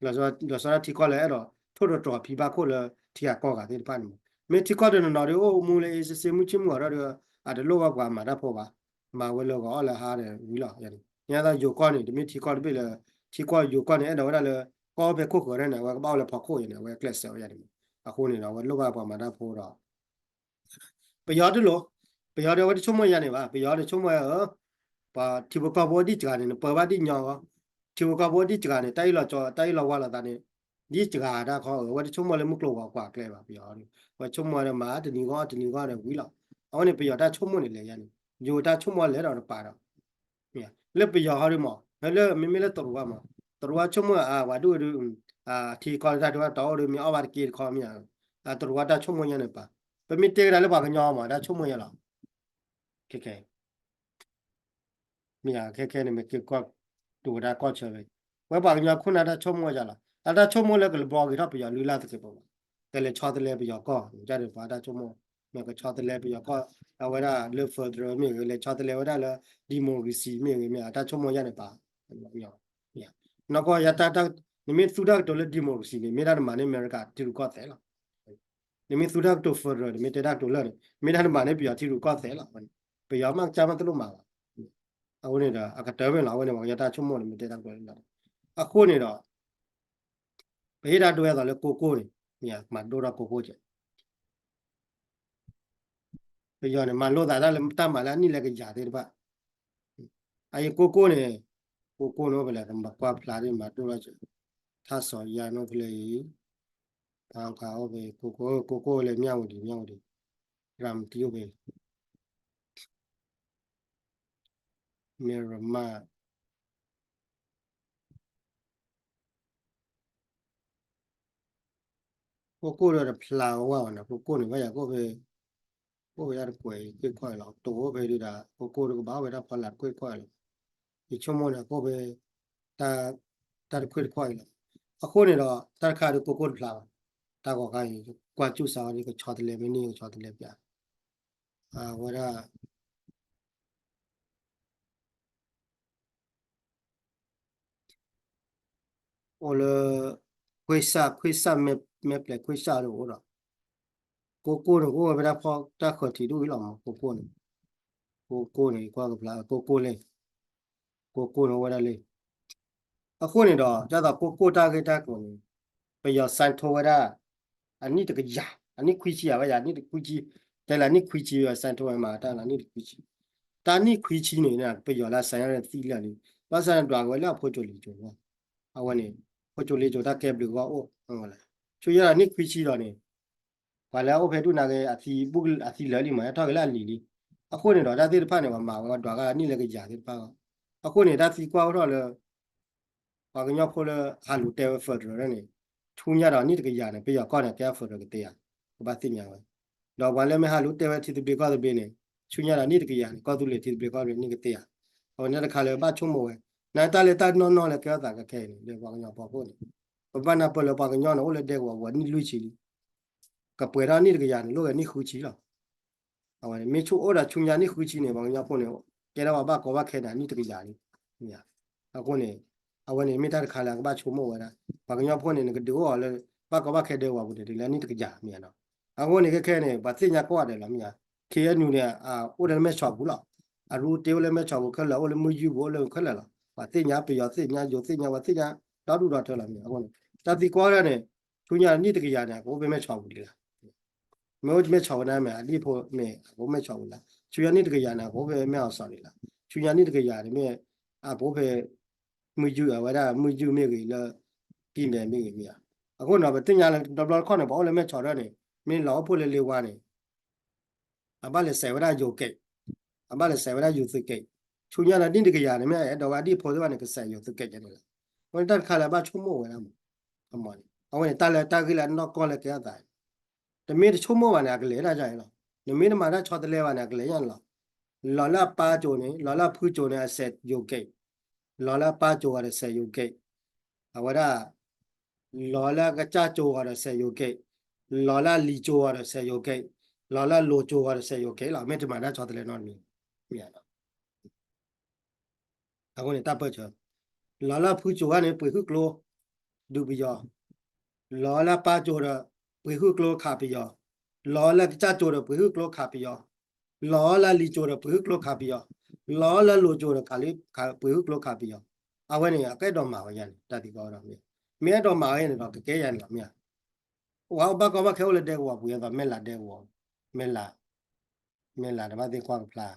လီၤဆီဒၣ်ထံကီၢ်လၢအဲၣ်ဒိးထိၣ်သတြီၤဖံးဘၣ်ခိၣ်လၢထံဂၤကီၢ်ဂၤသ့ၣ်တဖၣ်န့ၣ်မး မ့ၢ်ထံကီၢ်တနီၤနီၤဒီးအိၣ်မူလၢအ့ၣ်စ့စ့မုၢ်ဆ့ၣ်မုၢ်ဂီၤဒီး အတလိၣ်ဘၣ်ပှၤမၤတၢ်ဖိဘၣ် မၤဝဲလၢဂီၤအီၣ်လၢဟါဒီးဝံၤလီၤ. ညါသးယိၤကီၢ်န့ၣ် တမ့ၢ်ထံကီၢ်တဘ့ၣ်လၢ ထံကီၢ်ယိၤကီၢ်န့ၣ် အဲၣ်ဒိးဝဲဒၣ်လၢ ကီၢ်ဖဲခိၣ်ဃၢၤန့ၣ် အဝဲကဘၣ်အိၣ်လၢဖီခိၣ်အံၤန့ၣ် အဝဲကျဲးစၢးဝဲယၤန့ၣ်မး အဃိန့ၣ်ဒီး အဝဲလိၣ်ဘၣ်ပှၤမၤတၢ်ဖိဒီး ပယီၤတလိၣ် ပယီၤဒီးအဝဲတဆိကမိၣ်ယၤန့ၣ်ဘၣ် ပယီၤန့ၣ်ဆိကမိၣ်ဝဲဧၢ ပှၤထံဖိကီၢ်ဖိဒ်စှၤန့ၣ် နပၢဘၣ်ဒ်ညီဂီၢ် ထံဖိကီၢ်ဖိဒ်စှၤန့ၣ် တၢ်အ့ၣ်လိာ်ကၠီ တၢ်အ့ၣ်လိာ်ဝါလိာ်သးန့ၣ် ဒ်စှၤတၢ်ခီဧၢ အဝဲတဆိကမိၣ်လၢမုၢ်ကျိၤဝဲၤကွာ်ကျဲဘၣ် ပယီၤ အဝဲဆိကမိၣ်ဝဲဒီးမၤတနံၤဂီၢ်တနံၤဂီၢ်ဒီးဝံၤလီၤ. အဝဲန့ၣ်ပယီၤတၢ်ဆိကမိၣ်န့ၣ်လဲၤယၤန့ၣ် ယိၤတၢ်ဆိကမိၣ်လဲၤဒီးတပာ်ဒီး လၢပယီၤဟီဒ်မး လၢမ့မ့ၢ်လၢတရူးဝါမး တရူးဝါဆိကမိၣ်အဝဲဒိၣ်ဒုး ထံကီၢ်တၢ်ဒိၣ်တၢ်တီအိၣ်ဒုးမ့ၢ်အီၣ်ဘၣ်တက့ၢ်တခီမ့ၢ်ဧါ တရူးဝါတၢ်ဆိကမိၣ်ညါန့ၣ်ပာ် ပမ့ၢ်တဲကဒါလၢပှၤကညီမးတၢ်ဆိကမိၣ်ညါလီၤ. ခဲခဲ မ့ၢ်ယၤ ခဲခဲန့ၣ် မ့ၢ်က့ၤကီၢ် တူၢ်ဝဲဒၣ်ကီၢ်ဆၢဝဲ ဝဲပှၤကညီခိၣ်နၢ်တၢ်ဆိကမိၣ်ယၤလီၤ. အတၢ်ဆိကမိၣ်လၢကလၢဘှီက့ၤထီၣ်ပယီၤလုၢ်လၢ်သကဲးပဝး, ကလဲၤဆီတလဲပယီၤကီၢ်န့ၣ် ဒ်န့ၣ်ပှၤတၢ်ဆိကမိၣ်, မ့ၢ်ကဆီတလဲပယီၤကီၢ်, အဝဲဒၣ်လၢ federal မ့ၢ်ဂ့ၤ လဲၤဆီတလဲဝဲဒၣ်လၢ democracy မ့ၢ်ဂ့ၤ မ့ၢ်အတၢ်ဆိကမိၣ်ယါန့ၣ်ပာ်, နီၢ်ကီၢ်ယါတၢ်, နမ့ၢ်သူတၢ်ကတိၤလၢ democracy န့ၣ် မ့ၢ်ဒၣ်နမၤန့ၢ်အမဲရကၤထံရူၢ်ကီၢ်သဲးလီၤ. နမ့ၢ်သူတၢ်ကတိၤ federal န့ၣ် မ့ၢ်တဲတၢ်ကတိၤလၢာ်န့ၣ် မ့ၢ်ဒၣ်နမၤန့ၢ်ပယီၤထံရူၢ်ကီၢ်သဲးလီၤ. ပယီၤမ့ၢ်ကစၢ်မ့ၢ်တလိၣ်မၤဘၣ်. အဃိန့ၣ်ဒီး အကတၢၢ်မ့ၢ်လီၤ အဝဲန့ၣ် ပှၤကညီတၢ်ဆိကမိၣ်န့ၣ် မ့ၢ်တဲတၢ်ကတိၤလၢာ်လီၤ. အဃိန့ၣ်ဒီး ပဟ့ၣ်တၢ်ဒိအသိးလၢကိကိၢ်န့ၣ် မၤဒိၣ်ထီၣ်ကိကိၢ်ကဲး ပယီၤန့ၣ် မၤလိသးတၢ်လၢတၢ်မၤလၢအနံၣ်လၢကယၤသ့ၣ်တဖၣ်, အအံၤကိကိၢ်န့ၣ်, ကိကိၢ်န့ၣ်အိၣ်ဖဲလဲၣ် ပကွၢ်ဖျါဒ်မၤဒိၣ်ထီၣ်ကဲး, ထါစီၤယါန့ၣ်အိၣ်ဖဲလဲၣ်အံၤ, ဖါခါအိၣ်ဖဲ ကိကိၢ်, ကိကိၢ်လဲၣ် မြဝတီ, မြဝတီ, ရၤမတံအိၣ်ဖဲ မ့ၢ်ရမၢ ကိကိၢ်ဒီးတဖျါဝဲဝဲနီၤ, ကိကိၢ်န့ၣ် ဘၣ်ယၤကအိၣ်ဖဲ, အိၣ်ဖဲဒၣ်တကွဲးကွ့ၢ်ကွီၢ်အံၤလီၤ, တိၤအိၣ်ဖဲဒၣ် ကိကိၢ်ဒီးကဘၣ်အိၣ်ဖဲဒၣ်ဖီလာ်တကွ့ၢ်ကွီၢ်အံၤလီၤ, ယဆိကမိၣ်န့ၣ် ကအိၣ်ဖဲ တၢ်တခွ့ၣ်တခီၣ်အံၤလီၤ. အဃိန့ၣ်ဒီး တၢ်တခါဒီးကိကိၢ်တဖျါဘၣ်, တၢ်ဂီၤခါအံၤ ကွၢ်စူၣ်စးဝဲဒၣ် ကဆီတလဲမ့ၢ်န့ၢ် ကဆီတလဲပျး, အဝဲဒၣ် အိၣ်လၢ ခွ့စၢ်, ခွ့စၢ် မဲာ်ပျဲၤခွ့စၢ်ဒီးအိၣ်ဒီး ကိကိၢ်န့ၣ် ကအိၣ်ဝဲဖဲတၢ်ဖီၣ်တၢ်ဃၢၤထံးဒူၣ်အံၤလီၤမး, ကိကိၢ်န့ၣ်, ကိကိၢ်န့ၣ် ကွၢ်ကဖျါ ကိကိၢ်လၢ ကိကိၢ်န့ၣ်အိၣ်ဝဲဒၣ်လၢ အဃိန့ၣ်ဒီး ဒ်သိးကိကိၢ်တၢ်ဂ့ၢ်တၢ်ကျိၤန့ၣ် ပယီၤ sign ထိုးဝဲဒၣ် အနံၣ်တကယၤ, အနံၣ်ခွံဆံယၤဝဲယၤ အနံၣ်တခွံဆံ, တဲလၢအနံၣ်ခွံဆံ sign ထိုးဝဲမၤတၢ်လၢအနံၣ်တခွံဆံ, တၢ်နံၣ်ခွံဆံန့ၣ် ပယီၤလၢ sign သံလၢာ်လံ, ဘၣ်ဆၣ်န့ၣ်ဒွးက့ၤဝဲလၢအဖိကၠိလံၤကၠိလီၤ, အဝဲန့ၣ် ဖိကၠိလံၤကၠိတၢ်ကဲဘျုးဂီၢ်အိၣ်, ဆူညါဒီးနံၣ်ခွံဆံဒီးန့ၣ် ပှၤလၢအအိၣ်ဖဲဒူၣ်နာ်က့ အသံဘူးအသံလၢာ်လံမး ဟဲထီၣ်က့ၤလၢအလံၤလံ, အဃိန့ၣ်ဒီး တၢ်သ့ၣ်တဖၣ်န့ၣ် ပှၤမၤဝဲဒွးက့ၤနံၣ်လၢကယၤသ့ၣ်တဖၣ်လီၤ, အဃိန့ၣ် တၢ်သံကွၢ်အိၣ်ထီၣ်လၢ ပှၤကညီဖိလၢဟးလူၤတဲဝဲ federal န့ၣ်, ဆူညါဒီးနံၣ်တကယၤန့ၣ် ပယီၤကီၢ်န့ၣ် ကဲ federal ကသ့ဧါ, ကဘၣ်သ့ၣ်ညါဝဲ, ဒီးပှၤလၢမ့ၢ်ဟးလူၤတဲဝဲထံသဘျ့ကီၢ်သဘျ့န့ၣ်, ဆူညါဒီးနံၣ်တကယၤန့ၣ် ကီၢ်သူလ့ၤထံသဘျ့ကီၢ်သဘျ့နံၣ်ကသ့ဧါ, အဝဲန့ၣ်တခါလၢဘၣ်ဆိကမိၣ်ဝဲ, နတၢ်လၢတၢ်နီၢ်နီၢ်လၢကဲထီၣ်သးကခဲအံၤန့ၣ် လၢပှၤကညီဖိအဃိန့ၣ်, ပဘၣ်နၢ်ပၢၢ်လၢပှၤကညီန့ၣ် အိၣ်လၢဒဲကဝီၤပူၤနံၣ်လွံၢ်ဆံလံ, ကပှဲၤထီၣ်နံၣ်တကယၤန့ၣ် လိၣ်ဝဲနံၣ်ဃုဆံလီၤ. အဝဲန့ၣ် မ့ၢ်ဆိကမိၣ်ဒီးဆူညါနံၣ်ဃုဆံန့ၣ် ပှၤကညီဖိန့ၣ် ကဲထီၣ်ပှၤဘၣ်ကီဘၣ်ခဲန့ၣ် နံၣ်တကယၤလံ. အဃိန့ၣ် အဝဲန့ၣ်မ့ၢ်တၢ်တခါလၢအကဘၣ်ဆိကမိၣ်ဝဲဒၣ် ပှၤကညီဖိန့ၣ် နကဒုးအိၣ်အီၤလၢ ဘၣ်ကီဘၣ်ခဲဒဲကဝီၤပူၤန့ၣ် တုၤလၢနံၣ်တကယၤမ့ၢ်ဧါနီၤ. အဃိန့ၣ် ခဲခဲန့ၣ် ပှၤသ့ၣ်ညါကိးဂၤဒဲးလီၤမ့ၢ်ဧါ. ခ့ၣ်အဲၣ်ယူၣ်န့ၣ် အိၣ်လၢမဲၢ်ဆီးပူၤလီၤ. အရူတ့အိၣ်လၢမဲၢ်ဆီးပူၤခဲလၢာ် အိၣ်လၢမုၢ်ယုၢ်ပူၤ အိၣ်လၢခဲလၢာ်လီၤ. ပှၤသ့ၣ်ညါပယီၤသ့ၣ်ညါ ယိၤသ့ၣ်ညါ ပှၤသ့ၣ်ညါ ဒီဒူၣ်ဒီထၢလီၤမ့ၢ်ဧါ. အဃိန့ၣ် တၢ်သံကွၢ်ဒၣ်န့ၣ် ဆူညါနံၣ်တကယၤန့ၣ် အကအိၣ်ဖဲမဲၢ်ဆီးပူၤဒံးလီၤ. မ့ၢ်အိၣ်မဲၢ်ဆီးပူၤန့ၣ်မ့ၢ် အဒံၣ်ဖိမ့ၢ် အကအိၣ်မဲၢ်ဆီးပူၤလီၤ. ဆူညါနံၣ်တကယၤန့ၣ် အကအိၣ်ဖဲမဲၢ်အီၤစီၤဒံးလီၤ. ဆူညါနံၣ်တကယၤန့ၣ်မ့ၢ် အကအိၣ်ဖဲ မုၢ်ယုၢ် အဝဲဒၣ်မုၢ်ယုၢ်မ့ၢ်ဂ့ၤလၢ ကံၢ်မဲမ့ၢ်ဂ့ၤမ့ၢ်ဧါ. အဃိန့ၣ် ပသ့ၣ်ညါလၢတဘျီတခီၣ်န့ၣ် ပှၤအိၣ်လၢမဲၢ်ဆီးဒၣ်န့ၣ် မ့ၢ်လီၤအိၣ်ဖှိၣ်လၢလ့ဝါန့ၣ် အဘၣ်လဲၤစဲးဝဲဒၣ်ယိၤကဲး, အဘၣ်လဲၤစဲးဝဲဒၣ်ယိၤသုးကဲး, ဆူညါလၢနံၣ်တကယၤန့ၣ် မ့ၢ်အဲၣ်ဒိးဝဲဒၣ်ဒ်ဖိသ့ၣ်တဖၣ်န့ၣ် ကစဲးယိၤသုးကဲးကဲန့ၣ်လီၤ. အဃိန့ၣ်တၢ်တခါလၢအဘၣ်ဆိကမိၣ်ဝဲဒၣ်မး, အဝဲန့ၣ် တၢ်လၢတၢ်ဂ့ၢ်လၢအနီၢ်ကီၢ်လၢကဲထီၣ်သး, တမ့ၢ်တဆိကမိၣ်ဘၣ်န့ၣ် အကလဲၤဒၣ်ယါအံၤလီၤ. နမ့ၢ်တမၤတၢ်ဆီတလဲဘၣ်န့ၣ် အကလဲၤညါန့ၣ်လီၤ. လီၤလၢအပၢ်ကၠိန့ၣ် လီၤလၢအဖုကၠိန့ၣ် အစဲးယိၤကဲး, လီၤလၢအပၢ်ကၠိဂီၤဒီးစဲးယိၤကဲး, အဝဲဒၣ် လီၤလၢအကစၢ်ကၠိဂီၤဒီးစဲးယိၤကဲး, လီၤလၢအလံၤကၠိဂီၤဒီးစဲးယိၤကဲး, လီၤလၢအလိၤကၠိဂီၤဒီးစဲးယိၤကဲးလီၤ. မ့ၢ်တမၤတၢ်ဆီတလဲနီတမံၤ မ့ၢ်ဧါ. အဃိန့ၣ် တၢ်ပၢၢ်ဆၢ လီၤလၢအဖုကၠိဂီၤန့ၣ် ပှ့ၤဟုၣ်ကျိ ဒုးပယီၤ, လီၤလၢအပၢ်ကၠိဒီး ပှ့ၤဟုၣ်ကျိခးပယီၤ, လီၤလၢအကစၢ်ကၠိဒီး ပှ့ၤဟုၣ်ကျိခးပယီၤ, လီၤလၢအလံၤကၠိဒီး ပှ့ၤဟုၣ်ကျိခးပယီၤ, လီၤလၢအလိၤကၠိဒီး ပှ့ၤဟုၣ်ကျိခးပယီၤ. အဝဲန့ၣ် အကအဲၣ်ဒိးမၤဝဲယါန့ၣ် တၢ်သံကွၢ်ဝဲဒၣ်မ့ၢ်, မ့ၢ်အဲၣ်ဒိးမၤဝဲန့ၣ်ဒီး ကကဲယါန့ၣ်လီၤမ့ၢ်ဧါ. ပှၤအိၣ်ဘၣ်ကီဘၣ်ခဲအိၣ်လၢဒဲကဝီၤပူၤ ယသိးမဲၢ်လးဒဲကဝီၤ, မဲၢ်လး, မဲၢ်လးဒီးဘၣ်သ့ၣ်ကွၢ်ကဖျါ,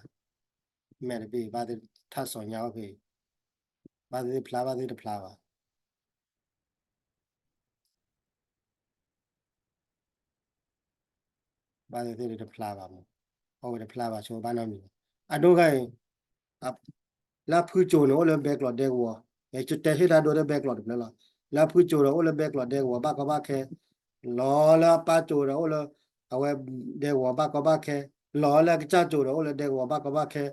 မဲာ်တဘ့ၣ်ဘၣ်သ့ၣ်ထၣ်စီၤညါအိၣ်ဖဲ, ဘၣ်သ့ၣ်ဖျါဘၣ်သ့ၣ်တဖျါဘၣ် ဘၣ်သ့ၣ်သ့ၣ်တဖျါဘၣ်မး, အဝဲတဖျါဘၣ်ဆိဘၣ်နီတမံၤဘၣ်. အဒိဂၤအံၤ, လၢအဖုကၠိန့ၣ် အိၣ်လၢဘဲကျိးဒဲကဝီၤ, ယတဲဟ့ၣ်တၢ်ဒိတဲဘဲကျိးတဖျၢၣ်လီၤ. လၢအဖုကၠိဒီးအိၣ်လၢဘဲကျိးဒဲကဝီၤ ဘၣ်ကီဘၣ်ခဲ, လီၤလၢအပၢ်ကၠိဒီးအိၣ်လၢ အဝဲဒဲကဝီၤဘၣ်ကီဘၣ်ခဲ, လီၤလၢအကစၢ်ကၠိဒီးအိၣ်လၢဒဲကဝီၤဘၣ်ကီဘၣ်ခဲ,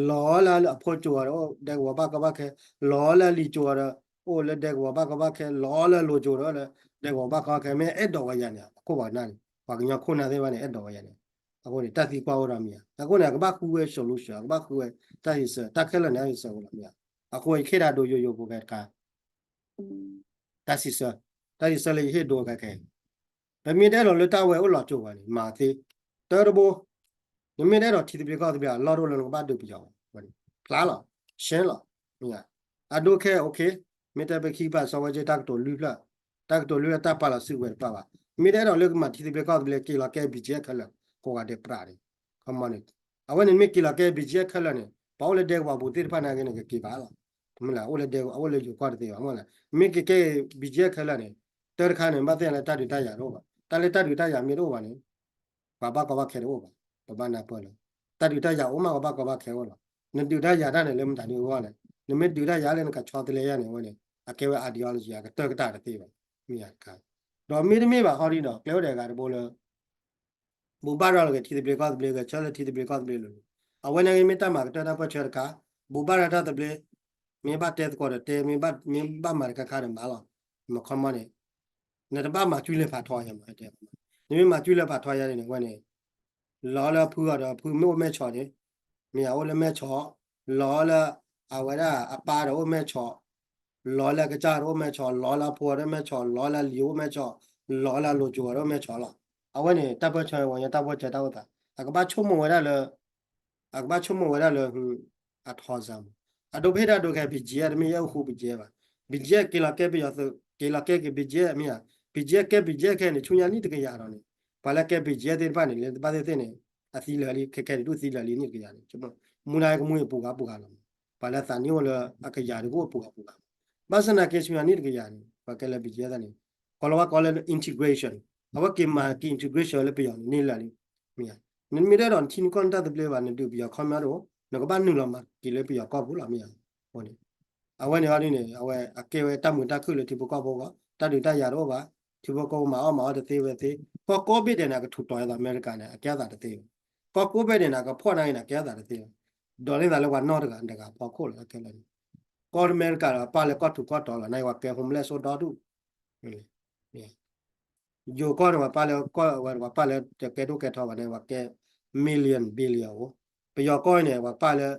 လီၤလၢအဖိကၠိဒီးအိၣ်ဒဲကဝီၤဘၣ်ကီဘၣ်ခဲ, လီၤလၢအလံၤကၠိဒီး အိၣ်လၢဒဲကဝီၤဘၣ်ကီဘၣ်ခဲ လီၤလၢအလိၤကၠိဒီး ဒဲကဝီၤဘၣ်ကီဘၣ်ခဲ မ့ၢ်အဲၣ်ဒိးဝဲယၤန့ၣ် အခိၣ်ပှၤကနၣ်န့ၣ် ပှၤကညီခိၣ်နၢ်သ့ၣ်တဖၣ်န့ၣ် အဲၣ်ဒိးဝဲယၤန့ၣ် အဃိန့ၣ် တၢ်သံကွၢ်အိၣ်ဒီးမ့ၢ်ဧါ အဃိန့ၣ် အကဘၣ်ဃုဝဲ solution အကဘၣ်ဃုဝဲ တၢ်စံးဆၢ တၢ်ခဲလၢာ်န့ၣ် တၢ်စံးဆၢအိၣ်လီၤမ့ၢ်ဧါ အဃိယခ့ၣ်ဒၣ်ဒိယိယိဖိခဲတခါ တၢ်စံးဆၢ တၢ်စံးဆၢလၢယဟ့ၣ်ဒိခဲခဲအံၤ ပမ့ၢ်တအဲၣ်ဒိးလၢတၢ်ဝဲအိၣ်လီၤကၠိဘၣ်န့ၣ် မၤသ့ တၢတဘိ နမ့ၢ်တအဲၣ်ဒိးထံသဘျ့ကီၢ်သဘျ့ အလီၢ်တအိၣ်လၢနကဘၣ်ဒုးပယီၤဘၣ် ဖျါလီၤ ရှဲလီၤ မ့ၢ်ဧါ အဒိခဲ okay မ့ၢ်တဲပခံကပၤစီဝဲက့ တၢ်ကတိၤလွံၢ်ဖျၢၣ် တၢ်ကတိၤလွံၢ်ဖျၢၣ် တၢ်ပာ်လီၤစုကဝဲၤတပာ်ဘၣ် မ့ၢ်တအဲၣ်ဒိးလၢကမၤထံသဘျ့ကီၢ်သဘျ့ က့ၤလီၤကဲ B G F ခဲလၢာ် ကိးဂၤဒဲးပြးန့ၣ် ခီမီန့ၣ် အဝဲန့ၣ်မ့ၢ်က့ၤလီၤကဲ B G F ခဲလၢာ်န့ၣ် ပှၤအိၣ်လၢဒဲကဝီၤပူၤသ့ၣ်တဖၣ်နာ်က့န့ၣ် ကက့ၤဘၣ်လီၤ မ့ၢ်လၢ အိၣ်လၢဒဲ အိၣ်လၢယိၤကီၢ်တသ့ဘၣ် မ့ၢ်လၢ မ့ၢ်က့ၤကဲ B G F ခဲလၢာ်န့ၣ် တၢတခါန့ၣ် ဘၣ်သ့ၣ်လၢတၢ်ဒုးတၢ်ယၤတအိၣ်ဘၣ် တၢ်လၢတၢ်ဒုးတၢ်ယၤမ့ၢ်တအိၣ်ဘၣ်န့ၣ် ပှၤဘၣ်ကီဘၣ်ခဲတအိၣ်ဘၣ် ပဘၣ်နၢ်ပၢၢ်လၢ တၢ်ဒုးတၢ်ယၤအိၣ်မး ပှၤဘၣ်ကီဘၣ်ခဲအိၣ်လီၤ နဒုးတၢ်ယၤတၢ်န့ၣ်လၢမတၤဒုးအဂီၢ်လဲၣ် နမ့ၢ်ဒုးတၢ်ယၤလၢနကဆီတလဲယၤန့ၣ် အဝဲန့ၣ် အကဲဝဲ ideology အကတၢၢ်ကတၢၢ်တသ့ဘၣ် မ့ၢ်ဧါတခါ ဒီးမ့တမ့ၢ်ဘၣ်ဟီဒ်ဒီး ကျဲအိၣ်ဒီးအဂၤတဘိလၢ ဘူးဘၣ်ရၤလီၤက့ၤထံသဘျ့ကီၢ်သဘျ့ ဂဲၤဆၢထၢၣ်လၢထံသဘျ့ကီၢ်သဘျ့လိၤလိၤ အဝဲန့ၣ်ဂ့ၤမ့ၢ်တၢ်မၤကတၢၢ်တၢ်ပၢၢ်ဆၢတခါ ဘူးဘၣ်ရၤတၢ်သဘျ့ မ့ၢ်ဘၣ်တဲသကိးဒီးတဲ မ့ၢ်ဘၣ်မၤတခါခါဒီးမၤလီၤ မခီမီန့ၣ် နတဘၣ်မၤကၠူလဲၤဖးထီယၤမး တဲ နမ့ၢ်မၤကၠူလဲၤဖးထီယၤန့ၣ် ဝဲန့ၣ် လီၤလၢအဖုအီၤဒီး အဖုမ့ၢ်အိၣ်မဲၢ်ဆီးန့ၣ် မ့ၢ်ယအိၣ်လၢမဲၢ်ဆီး လီၤလၢအဝဲဒၣ်အပၢ်ဒီးအိၣ်မဲၢ်ဆီး လီၤလၢအကစၢ်ဒီးအိၣ်မဲၢ်ဆီး လီၤလၢအဖိဒီးမဲၢ်ဆီး လီၤလၢအလံၤအိၣ်မဲၢ်ဆီး လီၤလၢအလိၤကၠိဒီးအိၣ်မဲၢ်ဆီးလီၤ. အဝဲန့ၣ် တၢ်ပၢၢ်ဆၢဝဲ တၢ်ပၢၢ်ဆၢတၢ်အိၣ်သး အကဘၣ်ဆိကမိၣ်ဝဲဒၣ်လၢ အကဘၣ်ဆိကမိၣ်ဝဲဒၣ်လၢ အထီစါမး အဒိဖဲဒၣ်ဒိခဲ BGF တမ့ၢ်ယဲၢ်အိၣ်ဃူ BGF ဘၣ် BGF က့ၤလီၤကဲပယီၤသုး က့ၤလီၤကဲက့ၤ BGF မ့ၢ်ဧါ BGF ကဲ BGF ခဲန့ၣ် ဆူညါနံၣ်တကယၤဒီးန့ၣ် ပှၤလၢကဲ BGF သ့ၣ်တဖၣ်န့ၣ် လၢတဘၣ်သ့ၣ်သ့ၣ်န့ၣ် အသံလၢာ်လံ ခဲခဲန့ၣ် ဒုးသံလၢာ်လံနံၣ်တကယၤန့ၣ် မူဒါကမူအပူၤဂၤပူၤဂၤလီၤ. ပှၤလၢသးနံၣ်အိၣ်လၢအကယၤဒုးကအိၣ်ပူၤဂၤပူၤဂၤ ဘၣ်ဆၣ်သနာ်က့ဆူညါနံၣ်တကယၤန့ၣ် ပှၤကဲလၢ BGF သ့ၣ်န့ၣ် ကီၤလၤဝါကိးလၢ integration အဝဲက့ၤမၤက့ၤ integration လၢပယီၤန့ၣ်န့ၢ်လၢာ်လံ မ့ၢ်ဧါ နမ့ၢ်တအဲၣ်ဒိးနထံနကီၢ်နတၢ်သဘျ့ဘၣ် နဒုးပယီၤခီမီတအိၣ် နကဘၣ်နုာ်လီၤမၤက့ၤလၢပယီၤကီၢ်ပူၤလီၤ မ့ၢ်ဧါ အဝဲန့ၣ် အဝဲန့ၣ်အီၤဒ်န့ၣ် အဝဲအကဲဝဲတၢ်မုာ်တၢ်ခုၣ်လၢထံဖိကီၢ်ဖိအဂီၢ် တၢ်ဒုးတၢ်ယၤတအိၣ်ဘၣ် ထံဖိကီၢ်ဖိမၤအီၣ်မၤအီၣ်တသ့ဝဲသ့ ကီၢ်ကိးဘ့ၣ်ဒဲးန့ၣ် အကထူးတီၤအသးအမဲရကၤန့ၣ် အကဲအသးတသ့ဘၣ် ကီၢ်ကိးဘ့ၣ်ဒဲးန့ၣ် အကဖှီၣ်န့ၢ်န့ၣ် အကဲအသးတသ့ဘၣ် ဒိးန့ၢ်သးလၢပှၤနီၢ်တဂၤတဂၤဖီခိၣ်လီၤ အခဲလၢာ်န့ၣ် ကီၢ်အမဲရကၤဒီးပၢ်လၢကီၢ်ထူးကီၢ်တီၤလီၤ နာ်က့ပှၤကဲ homeless အိၣ်ဒီဒူၣ် ယိၤကီၢ်န့ၣ် ပှၤပၢ်လၢကီၢ်ဝဲ ပှၤပၢ်လၢတကဲဒိၣ်ကဲထီဘၣ်န့ၣ် ပှၤကဲ million billion အိၣ် ပယီၤကီၢ်န့ၣ် ပှၤပၢ်လၢ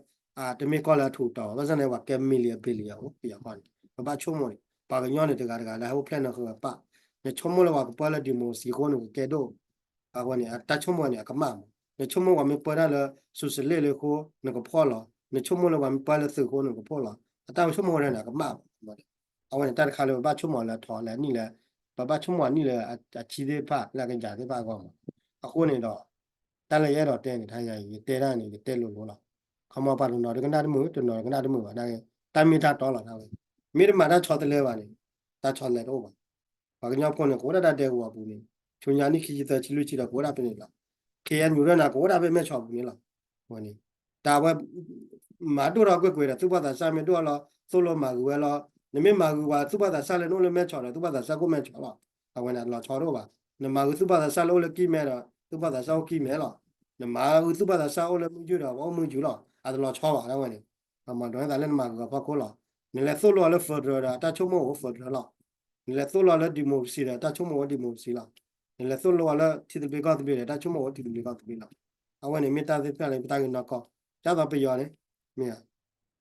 တမ့ၢ်ကီၢ်လၢအထူးတီၤဘၣ် ဘၣ်ဆၣ်န့ၣ် ပှၤကဲ million billion အိၣ် ပယီၤကီၢ်န့ၣ် ပဘၣ်ဆိကမိၣ်န့ၣ် ပှၤကညီန့ၣ် တဂၤတဂၤလၢဟဲအိၣ်ဖျဲၣ်နီၢ်ဃုာ်ပၢ် နဆိကမိၣ်လၢပှၤကပၢလၢ democracy အဃိ နကကဲဒိၣ် အဝဲန့ၣ် တၢ်ဆိကမိၣ်န့ၣ် အကမၣ်မး နဆိကမိၣ်ပှၤမ့ၢ်ပၢတၢ်လၢ socialist လၢအဃိ နကဖှီၣ်လီၤ နဆိကမိၣ်လၢပှၤမ့ၢ်ပၢလၢသုးအဃိ နကဖှီၣ်လီၤ အတၢ်ဆိကမိၣ်ဝဲဒၣ်န့ၣ် အကမၣ်မး အဝဲန့ၣ် တၢ်တခါလၢပဘၣ်ဆိကမိၣ်လၢအထီၣ်လၢအနံၣ်လၢ ပဘၣ်ဆိကမိၣ်အနံၣ်လၢအဆံသ့ၣ်တဖၣ်လၢအကယၤသ့ၣ်တဖၣ်အဂီၢ်မး အဃိန့ၣ်ဒီး တၢ်လၢယအဲၣ်ဒိးတဲန့ၣ် တဟါညါအံၤ ယတဲတၢ်န့ၣ် ယတဲလိၤလိၤလီၤ ခီမီပှၤတနီၤဒုးကနၣ်တမုာ် တနီၤကနၣ်တမုာ်ဘၣ် နာ်က့ တၢ်မ့ၢ်တၢ်တီလီၤ တၢ်ဝဲ မ့ၢ်တမၤတၢ်ဆီတလဲဘၣ်န့ၣ် တၢ်ဆီတလဲတအိၣ်ဘၣ် ပှၤကညီဖိန့ၣ် ကအိၣ်ဒၣ်တၢ်ဒဲကဝီၤပူၤန့ၣ် ဆူညါနံၣ်ခံဆံသၢဆံလွံၢ်ဆံဒီး ကအိၣ်ဒၣ်ဖဲန့ၣ်လီၤ ခဲအံၤနုာ်ရၢၢ်န့ၣ် ကအိၣ်ဒၣ်ဖဲမဲၢ်ဆီးပူၤန့ၣ်လီၤ အဝဲန့ၣ် တၢ်ဝဲ မၤဒိၣ်ထီၣ်ကွ့ၢ်ကွ့ၢ်ဒီး သူၣ်ဘီၣ်သးစၢ်မ့ၢ်ဒိၣ်ထီၣ်လီၤ သိၣ်လိမၤဂုာ်ဝဲလီၤ နမ့ၢ်မၤဂုာ်ပှၤသူၣ်ဘီၣ်သးစၢ်လၢနအိၣ်လၢမဲၢ်ဆီးဒီး သူၣ်ဘီၣ်သးစၢ်ကအိၣ်မဲၢ်ဆီးလီၤ အဝဲန့ၣ် အတလီၤဆီတအိၣ်ဘၣ် နမၤဂုာ်သူၣ်ဘီၣ်သးစၢ်လၢအိၣ်လၢကံၢ်မဲဒီး သူၣ်ဘီၣ်သးစၢ်အိၣ်ကံၢ်မဲလီၤ နမၤဂုာ်သူၣ်ဘီၣ်သးစၢ်အိၣ်လၢမုၢ်ယုၢ်ဒီး ပှၤအိၣ်မုၢ်ယုၢ်လီၤ အတလီၤဆီဘၣ် အဝဲန့ၣ် မၤဒိးန့ၢ်သးလၢနမၤဂုာ်အဖီခိၣ်လီၤ နလဲၤသိၣ်လိအီၤလၢ federal ဒီး တၢ်ဆိကမိၣ်အိၣ် federal လီၤ နလဲၤသိၣ်လိအီၤလၢ democracy ဒီး တၢ်ဆိကမိၣ်အိၣ် democracy လီၤ နလဲၤသိၣ်လိအီၤလၢထံသဘျ့ကီၢ်သဘျ့ဒီး တၢ်ဆိကမိၣ်အိၣ်ထံသဘျ့ကီၢ်သဘျ့လီၤ အဝဲန့ၣ် မ့ၢ်တၢ်သ့ၣ်တဖၣ်လၢပတၢ်ဂ့ၢ်နီၢ်ကီၢ် ဒ်သိးပယီၤန့ၣ် မ့ၢ်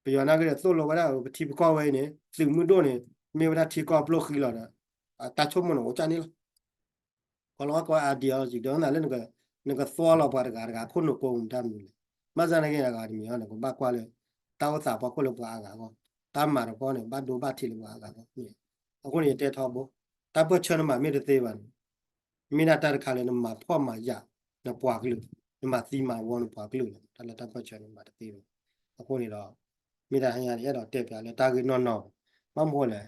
ပယီၤနာ်က့ဒီးသိၣ်လိဝဲဒၣ် ပထံပကီၢ်ဝဲအံၤန့ၣ် သုးမုၢ်ဒိၣ်န့ၣ် မ့ၢ်ဝဲဒၣ်ထံကီၢ်ပျိၢ်ဃံလီၤဒီး တၢ်ဆိကမိၣ်န့ၣ် အိၣ်ကၢ်န့ၣ်လီၤ ကီၤလၤဝါကိး ideology ဒီးနသးလၢ နကသွီလီၤပှၤတဂၤတဂၤ ခိၣ်နူာ်ကိးမူၤတၢ်မနုၤလဲၣ် ဘၣ်ဆၣ်နာ်က့အဂၤတမံၤအံၤန့ၣ် ကဘၣ်ကွၢ်လၢ တၢ်အိၣ်သးဖီခိၣ်လၢပှၤအါဂၤအဂီၢ် တၢ်မၤတခီန့ၣ် ဘၣ်ဒိဘၣ်ထံးလၢပှၤအါဂၤအဂီၢ်န့ၣ် အဃိန့ၣ် ယတဲထီဘိ တၢ်ပၢၢ်ဆၢနမၤမ့ၢ်တသ့ဘၣ်န့ၣ် မ့ၢ်ဒၣ်တၢ်တခါလၢနမၤဖှီၣ်မၤယာ် နပှၤကလုာ် နမၤသံမၤဝီနပှၤကလုာ်န့ၣ် တၢ်လၢတၢ်ပၢၢ်ဆၢန့ၣ် မၤတသ့ဘၣ် အဃိန့ၣ်ဒီး မ့ၢ်တၢ်ဟါညါန့ၣ် အဲၣ်ဒိးတဲပၠးလၢတၢ်ဂ့ၢ်နီၢ်နီၢ် ဘၣ်မနုၤလဲၣ်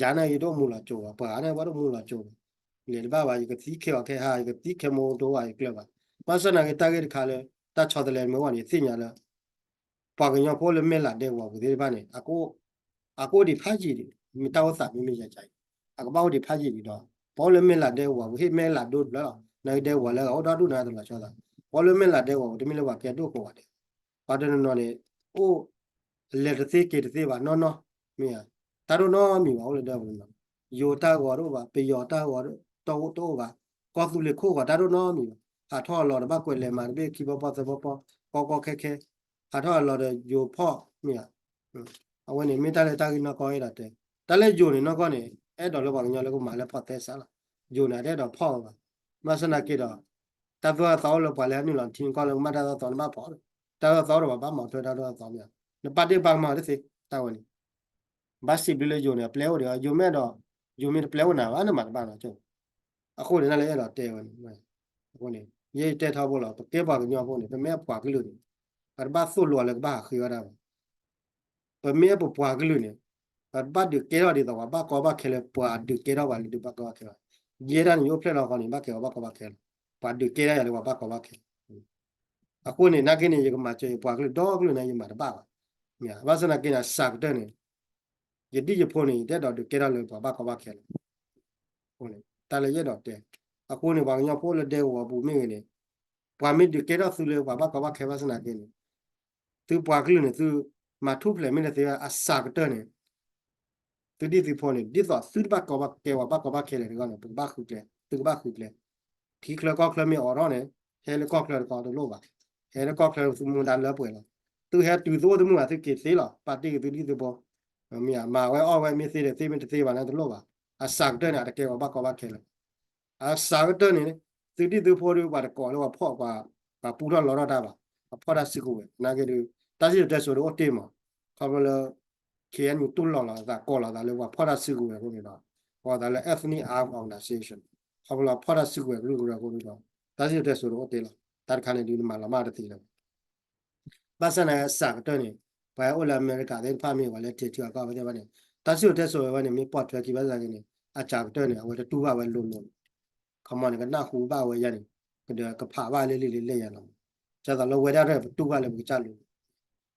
ယၤန့ၣ် ယတအိၣ်မူလီၤကၠိဘၣ် ပှၤန့ၣ် ဘၣ်တအိၣ်မူလီၤကၠိဘၣ် လဲၤတဘၣ်ဘၣ် ယကသံခဲအီၤခဲဟါ ယကသံခဲမိၢ်တအိၣ်ဘၣ် ယကျၢၤဘၣ် ဘၣ်ဆၣ်နာ်က့တၢ်ဂ့ၢ်တခါလၢ တၢ်ဆီတလဲမ့ၢ်ဝဲန့ၣ် သ့ၣ်ညါလၢ ပှၤကညီဖိလၢမဲၢ်လးဒဲကဝီၤပူၤသ့ၣ်တဖၣ်န့ၣ် အကအိၣ်ဒံးဖးယံာ်ဒံး မ့ၢ်တၢ်အိၣ်သးမ့မ့ၢ်ယၤကၢ်အံၤ အကဘၣ်အိၣ်ဒံးဖးယံာ်ဒံးဒီး ပှၤအိၣ်လၢမဲၢ်လးဒဲကဝီၤပူၤ ဟ့ၣ်မဲၢ်လးဒိတဖျၢၣ်လီၤ နာ်က့ဒဲကဝီၤလၢအအိၣ်ဒီဒူၣ်န့ၣ် တလီၤဆီသး ပှၤအိၣ်လၢမဲၢ်လးဒဲကဝီၤပူၤ တမ့ၢ်လၢပှၤကဲဒိၣ်ကိးဂၤဒဲး ပှၤတနီၤနီၤန့ၣ် အိၣ် လဲၤတသ့က့ၤတသ့ဘၣ်နီၢ်နီၢ် မ့ၢ်ဧါ တၢ်ဒိၣ်နီတမံၤဘၣ်အိၣ်လၢဒၢးပူၤန့ၣ်လီၤ. ယိၤတၢ်ဂီၤတအိၣ်ဘၣ်, ပယီၤတၢ်ဂီၤတအိၣ်ဘၣ်, ကီၢ်သူလ့ၤခိၣ်ဂီၤတၢ်ဒိၣ်နီတမံၤဘၣ်. ဟးထီၣ်အလီၢ်ဒီးဘၣ်ကွဲးလဲၤမၤတဘ့ၣ်ခံပီပီသၢပီပီ, ကီကီခဲခဲ, ဟးထီၣ်အလီၢ်ဒီးယိၤဖီၣ်မ့ၢ်ဧါ. အဝဲန့ၣ်မ့ၢ်တၢ်လၢတၢ်ဂ့ၢ်နီၢ်ကီၢ်အဲၣ်ဒိးတဲ, တၢ်လၢယိၤန့ၣ်နီၢ်ကီၢ်န့ၣ် အဲၣ်ဒိးလၢပှၤကညီလၢကမၤလၢဖီၣ်သဲစးလီၤ. ယိၤန့ၣ် အတအဲၣ်ဒိးဖီၣ်ဝဲဘၣ်. ဘၣ်ဆၣ်သနာ်က့ဒီး တၢ်သိၣ်တၢ်သီအိၣ်လၢပှၤလၢဟဲနုာ်လီၤထံနကီၢ်လၢကမၤတၢ်သိၣ်တၢ်သီန့ၣ်ဘၣ်ဖီၣ်, တၢ်သိၣ်တၢ်သီအိၣ်ဒီးပှၤဘၣ်မၤထွဲတၢ်သိၣ်တၢ်သီမ့ၢ်ဧါ. နပာ်တ့ၢ်ပာ်ကမၣ်တသ့ တၢ်ဝဲန့ၣ် ဘၣ်စံးဘျုးလၢယိၤန့ၣ် အပျဲအိၣ်ဒီး ယိၤမ့ၢ်အဲၣ်ဒိး, ယိၤမ့ၢ်တပျဲအိၣ်နၤဘၣ် နမၤတဘၣ်နီတကၠိၢ်. အဃိန့ၣ် တၢ်လၢအဲၣ်ဒိးတဲဝဲန့ၣ်, အဃိန့ၣ် ယဲယတဲထီဘိလီၤ ပကဲပှၤကညီဖိန့ၣ် ပမ့ၢ်ပှၤကလုာ်န့ၣ် ပတဘၣ်သိၣ်လိအီၤလၢကဘၣ်ဟးဃ့ဝဲဒၣ်ဘၣ်. ပမ့ၢ်ပပှၤကလုာ်န့ၣ် ပဘၣ်ဒုးကဲထီၣ်ဒ်သိးပှၤဘၣ်ကီဘၣ်ခဲလၢပှၤဒုးကဲထီၣ်ပှၤလၢဒုးဘၣ်ကီဘၣ်ခဲဘၣ်. ယဲဒၣ်န့ၣ် ယအိၣ်ဖျဲၣ်လီၤဃီန့ၣ် ဘၣ်ကဲပှၤဘၣ်ကီဘၣ်ခဲလီၤ. ပှၤဒုးကဲထီၣ်ယၤလၢပှၤဘၣ်ကီဘၣ်ခဲ အဃိန့ၣ် နာ်က့န့ၣ် ယကမၤစၢၤယပှၤကလုာ်ဒီကလုာ်န့ၣ် ယမၤတဘၣ်ဘၣ်. ဘၣ်ဆၣ်သနာ်က့န့ၣ် အစှၤကတၢၢ်န့ၣ် ယဒ်ယဖိန့ၣ် ယတအဲၣ်ဒိးဒုးကဲထီၣ်လၢပှၤဘၣ်ကီဘၣ်ခဲလီၤ. တၢ်လၢယအဲၣ်ဒိးတဲ, အဃိန့ၣ် ပှၤကညီဖိလၢဒဲကဝီၤပူၤမ့ၢ်ဂ့ၤန့ၣ် ပှၤမ့ၢ်ဒုးကဲထီၣ်သုလၢပှၤဘၣ်ကီဘၣ်ခဲဘၣ်ဆၣ်သနာ်က့န့ၣ် သုပှၤကလုာ်န့ၣ် သုမၤထူၣ်ဖျဲးမ့ၢ်တသ့ဘၣ် အစှၤကတၢၢ်န့ၣ် သုဒ်သုဖိန့ၣ် ဒ်သိးသုတဘၣ်ကီဘၣ်ကဲပှၤဘၣ်ကီဘၣ်ခဲလၢာ်တဂီၢ်န့ၣ် ပကဘၣ်ဃုကျဲ, သုကဘၣ်ဃုကျဲ. ထံချၢကီၢ်ချၢမ့ၢ်အိးထီၣ်န့ၣ် ဟဲလၢကီၢ်ချၢတခီတလိၣ်ဘၣ်. ဟဲလၢကီၢ်ချၢသုမူဒါလၢပှဲၤလီၤ. သုဟဲတုၤသုအိၣ်တမုာ်ဘၣ် သုက့ၤသ့လီၤ. ပာ်တ့ၢ်က့ၤသုဒ်သုဖိ, မ့ၢ်ဧါ, မၤဝဲအီၣ်ဝဲမ့ၢ်သ့ဒီးသ့ မ့ၢ်တသ့ဘၣ်န့ၣ်တလိၣ်ဘၣ်. အစှၤကတၢၢ်န့ၣ် အတကဲပှၤဘၣ်ကီဘၣ်ခဲလၢာ် အစှၤကတၢၢ်န့ၣ် သုဒ်သုဖိဒီး ပှၤတကိးလၢပှၤဖီၣ်ပှၤ, ပှၤပူထီၣ်လီထီၣ်တၢ်ဘၣ်, ပှၤဖီၣ်တၢ်စုကဝဲၤ နာ်က့ဒီး တၢ်စံၣ်စိၤတဲစိၤဒီးအိၣ်တ့ၢ်မး, ခီဖျိလၢ ခ့ၣ်အဲၣ်ယူၣ် တူၢ်လိာ်လီၤအသး ကိးလီၤသးလၢပှၤဖီၣ်တၢ်စုကဝဲၤအဃိန့ၣ်ဒီး ကိးသးလၢ Ethnic Armed Organization, ခီဖျိလၢဖီၣ်တၢ်စုကဝဲၤကရူၢ်ကရၢအဃိန့ၣ်ဒီး တၢ်စံၣ်စိၤတဲစိၤဒီးအိၣ်တ့ၢ်လီၤ. တၢ်တခါန့ၣ်ဒုးနမၤလီၤမၢ်တသ့လၢၤ ဘၣ်ဆၣ်န့ၣ် အစှၤကတၢၢ်န့ၣ် ပှၤအိၣ်လၢအမဲရကၤသ့ၣ်တဖၣ်မ့ၢ် ပှၤလၢထံထံအကီၢ်သ့ၣ်တဖၣ်န့ၣ် တၢ်စံၣ်စိၤတဲစိၤဝဲန့ၣ် မ့ၢ်ပိာ်ထွဲခံဘၣ်ဆၣ်က့န့ၣ် အစှၤကတၢၢ်န့ၣ် အဝဲတတူၢ်ဘၣ်ဝဲလိၤလိၤလီၤ. ခီမီန့ၣ် ကနၢ်ဟူဘၣ်ဝဲယၤန့ၣ် ကဒၢးကဖးဘၣ်လၢလံာ်လၢလဲၢ်ယၤလီၤ. ဒ်သိးလၢဝဲဒၣ်တၢ်ပတူၢ်ဘၣ်လၢပကစၢ်လိၤ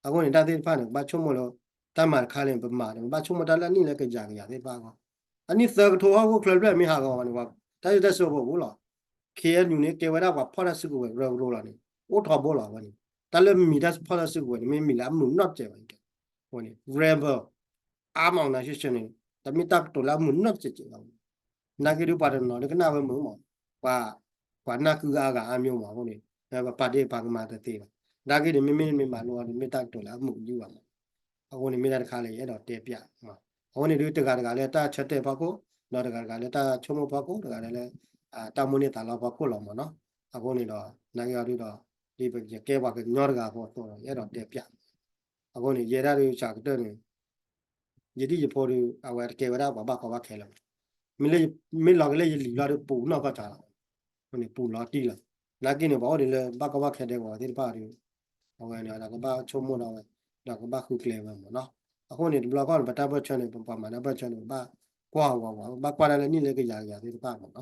အဃိန့ၣ် တၢ်သ့ၣ်တဖၣ်န့ၣ် ကဘၣ်ဆိကမိၣ်လၢ တၢ်မၤတခါလၢပမၤန့ၣ် ပဘၣ်ဆိကမိၣ်တၢ်လၢအနံၣ်လၢကယၤကယၤသ့ၣ်တဖၣ်အဂီၢ်, အနံၣ်သၢကထိဟီၣ်ခိၣ်ချၢဖျၢၣ်မ့ၢ်ဟးဂီၤဝဲန့ၣ် တၢ်စံၣ်စိၤတဲစိၤပူၤလီၤ. ခ့ၣ်အဲၣ်ယူၣ်န့ၣ် ကဲဝဲဒၣ်ပှၤဖီၣ်တၢ်စုကဝဲၤကရၢကရိလီၤန့ၣ် အိၣ်ထီဘိလီၤဝဲန့ၣ်, တၢ်လၢမံၤတၢ်ဖီၣ်တၢ်စုကဝဲၤန့ၣ် မ့ၢ်မံၤလၢအမုာ်နီတစဲးဘၣ်, အဃိန့ၣ် rebel armed organization န့ၣ် တမ့ၢ်တၢ်ကတိၤလၢအမုာ်နီတစဲးဘၣ်. နာ်က့ဒုးပှၤတနီၤဒုးကနၣ်ဝဲမုာ်မး, ပှၤ ပှၤနၢ်ကုအါဂၤအါမံၤမးအဃိန့ၣ် ပပာ်တ့ၢ်ပာ်ကမၣ်တသ့ဘၣ်. နာ်က့န့ၣ် မ့မ့ၢ်မ့ၢ်မၤလိအီၤန့ၣ် မ့ၢ်တၢ်ကတိၤလၢအမုာ်ကဒုဘၣ်မး. အဃိန့ၣ် မ့ၢ်တၢ်တခါလၢယအဲၣ်ဒိးတဲပျး, အဃိန့ၣ်ဒုးတဂၤတဂၤလၢတၢ်ဆၢတဲာ်ဖီခိၣ်, ဒီးတဂၤတဂၤလၢတၢ်ဆိကမိၣ်ဖီခိၣ်, တဂၤလၢ တၢ်မိၣ်န့ၢ်သးလီဖီခိၣ်လီၤမးနီၤ. အဃိန့ၣ်ဒီး နာ်က့အီၤဒုးဒီး ဒ်ပကကဲပှၤကညီတဂၤအဃိအသိးဒီး ယအဲၣ်ဒိးတဲပျး. အဃိန့ၣ် ယဲဒၣ်ဒုးစှၤကတၢၢ်န့ၣ် ယဒ်ယဖိဒီး အဝဲတကဲဝဲဒၣ်ပှၤဘၣ်ကီဘၣ်ခဲလၢၤဘၣ်. မ့ၢ်လီၤက့ၤလၢယလံၤလီၤဒီးပူၤနီၢ်ကီၢ်စၢ်လီၤ, အဃိန့ၣ် ပူၤလီၤတံၢ်လီၤ. နာ်က့န့ၣ် ပှၤအိၣ်ဒံးလၢဘၣ်ကီဘၣ်ခဲဒဲကဝီၤသ့ၣ်တဖၣ်ဒီး အဝဲန့ၣ်ဒီးကဘၣ်ဆိကမိၣ်ဒီးဝဲ, ဒီးကဘၣ်ဃုကျဲဝဲမးနီၤ. အဃိန့ၣ် တဘျီခီန့ၣ် ပတၢ်ပၢၢ်ဆၢန့ၣ် ပပှၤမၤတၢ်ပၢၢ်ဆၢန့ၣ် ပဘၣ်ကွၢ်ဝဲဝဲ ပဘၣ်ကွၢ်ဒၣ်လၢနံၣ်လၢကယၤကယၤသ့ၣ်တဖၣ်မးနီၤ.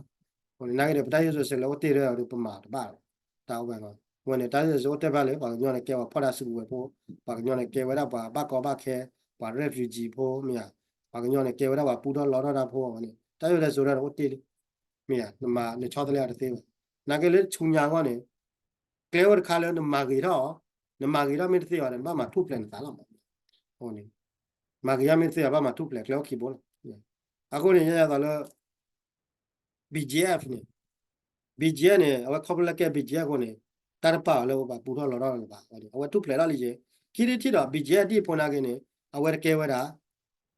အဃိန့ၣ် နာ်က့ဒီး ပတၢ်စံၣ်စိၤတဲစိၤလၢအိၣ်တ့ၢ်ဒီးပမၤတဘၣ်လီၤ. တၢ်အိၣ်ဝဲလီၤ. အဃိန့ၣ် တၢ်စံၣ်စိၤတဲစိၤအိၣ်တ့ၢ်ဖဲလၢ ပှၤကညီန့ၣ်ကဲပှၤဖီၣ်တၢ်စုကဝဲၤဖိ, ပှၤကညီန့ၣ်ကဲဝဲဒၣ်ပှၤဘၣ်ကီဘၣ်ခဲ, ပှၤ refugee ဖိမ့ၢ်ဧါ, ပှၤကညီန့ၣ်ကဲဝဲဒၣ်ပှၤပူထီၣ်လီထီၣ်တၢ်ဖိအဝဲန့ၣ် တၢ်စံၣ်စိၤတဲစိၤဒီးအိၣ်တ့ၢ်လံ. မ့ၢ်ဧါ, နမၤနဆီတလဲအီၤတသ့ဘၣ်. နာ်က့လၢဆူညါအဂီၢ်န့ၣ် ကျဲအိၣ်တခါလၢနမၤဂ့ၤထီၣ်အီၤ, နမၤဂ့ၤထီၣ်မ့ၢ်တသ့ဘၣ်ဒီး နဘၣ်မၤထူၣ်ဖျဲးနသးလီၤမး. အဃိန့ၣ် မၤဂ့ၤထီၣ်မ့ၢ်တသ့ဘၣ် ဘၣ်မၤထူၣ်ဖျဲးကျဲအိၣ်ခံဘိလီၤ. အဃိန့ၣ် ယဲယသိးလၢ BGF န့ၣ်, BGF န့ၣ် အဝဲခီဖျိလၢကဲ BGF အဃိန့ၣ် တၢ်တပာ်အီၤလၢပှၤပူထီၣ်လီထီၣ်လၢၤဘၣ်. အဝဲထူၣ်ဖျဲးထီၣ်လံယဲ, ခံထံၣ်ထံၣ်ဒီး BGF ဒ်ဖိနာ်က့န့ၣ် အဝဲတကဲဝဲဒၣ်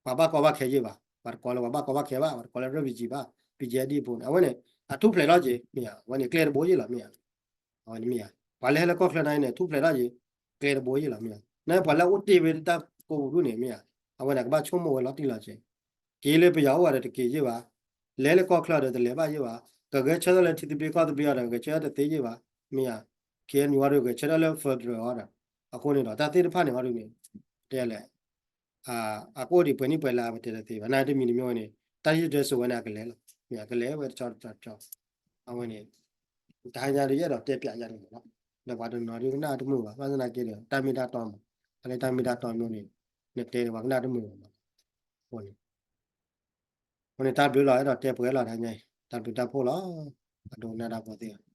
ပှၤဘၣ်ကီဘၣ်ခဲယဲၢ်ဘၣ်, ပှၤတကိးလၢပှၤဘၣ်ကီဘၣ်ခဲဘၣ်, ပှၤတကိးလၢ refugee ဘၣ်, BGF ဒ်ဖိန့ၣ် အဝဲန့ၣ် အထူၣ်ဖျဲးထီၣ်က့ၤ မ့ၢ်ဧါ, အဝဲန့ၣ်ကျဲတဘိယဲၢ်လီၤ မ့ၢ်ဧါ. အဝဲန့ၣ်မ့ၢ်ဧါ, ပှၤလၢဟဲလၢကီၢ်ချၢနာ်က့န့ၣ် ထူၣ်ဖျဲးထီၣ်က့ၤ ကျဲတဘိယဲၢ်လီၤ မ့ၢ်ဧါ. နာ်က့ပှၤလၢအိၣ်တ့ၢ်ဝဲတၢ်ကိးပူၤဒူၣ်န့ၣ် မ့ၢ်ဧါ, အဝဲန့ၣ်ကဘၣ်ဆိကမိၣ်ဝဲလီၤတံၢ်လီၤဆဲး, က့ၤလၢပယီၤအိၣ်ဝဲဒီးတက့ၤယဲၢ်ဘၣ်, လဲၤလၢကီၢ်ချၢဒီးတလဲၤဘၣ်ယဲၢ်ဘၣ်, ကဂဲၤဆၢထၢၣ်လၢထံသဘျ့ကီၢ်သဘျ့အီၤဒီး ဂဲၤဆၢထၢၣ်တသ့ယဲၢ်ဘၣ်, မ့ၢ်ဧါ, ခ့ၣ်အဲၣ်ယူၣ်အီၤဒီး ဂဲၤဆၢထၢၣ်လၢ federal အီၤဒီး, အဃိန့ၣ်ဒီး တၢ်သ့ၣ်တဖၣ်န့ၣ်အီၤဒ်န့ၣ်, တဲလဲၣ် အကအိၣ်ဒံးပှဲၤနံၣ်ပှဲၤလါပတဲတသ့ဘၣ်, နာ်က့တမံၤတမံၤဝဲန့ၣ် တၢ်စံၣ်စိၤတဲစိၤဝဲန့ၣ် အကလဲၤလီၤ, မ့ၢ်ဧါ, ကလဲၤဝဲတဆီတဆီတဆီ, အဝဲန့ၣ် တဟါညါဒီးယအဲၣ်ဒိးတဲပျးယၤန့ၣ်မ့ၢ်နီၤ, ဒီးပှၤတနီၤဒုးကနၣ်တမုာ်ဘၣ်, ဘၣ်ဆၣ်သနာ်က့ဒီး တၢ်မ့ၢ်တၢ်တီမး, ဖဲလၢတၢ်မ့ၢ်တၢ်တီမ့ၢ်န့ၣ် နတဲဒီးပှၤကနၣ်တမုာ်ဘၣ်မး, အဃိန့ၣ် အဃိန့ၣ် တၢ်ဘျုးလီၤ အဲၣ်ဒိးတဲပှဲၤလီၤတဟါညါအံၤ, တၢ်ဘျုးတၢ်ဖှိၣ်လီၤ, ပှၤဒိကနၣ်တၢ်ဖိသ့ၣ်ဧၢ,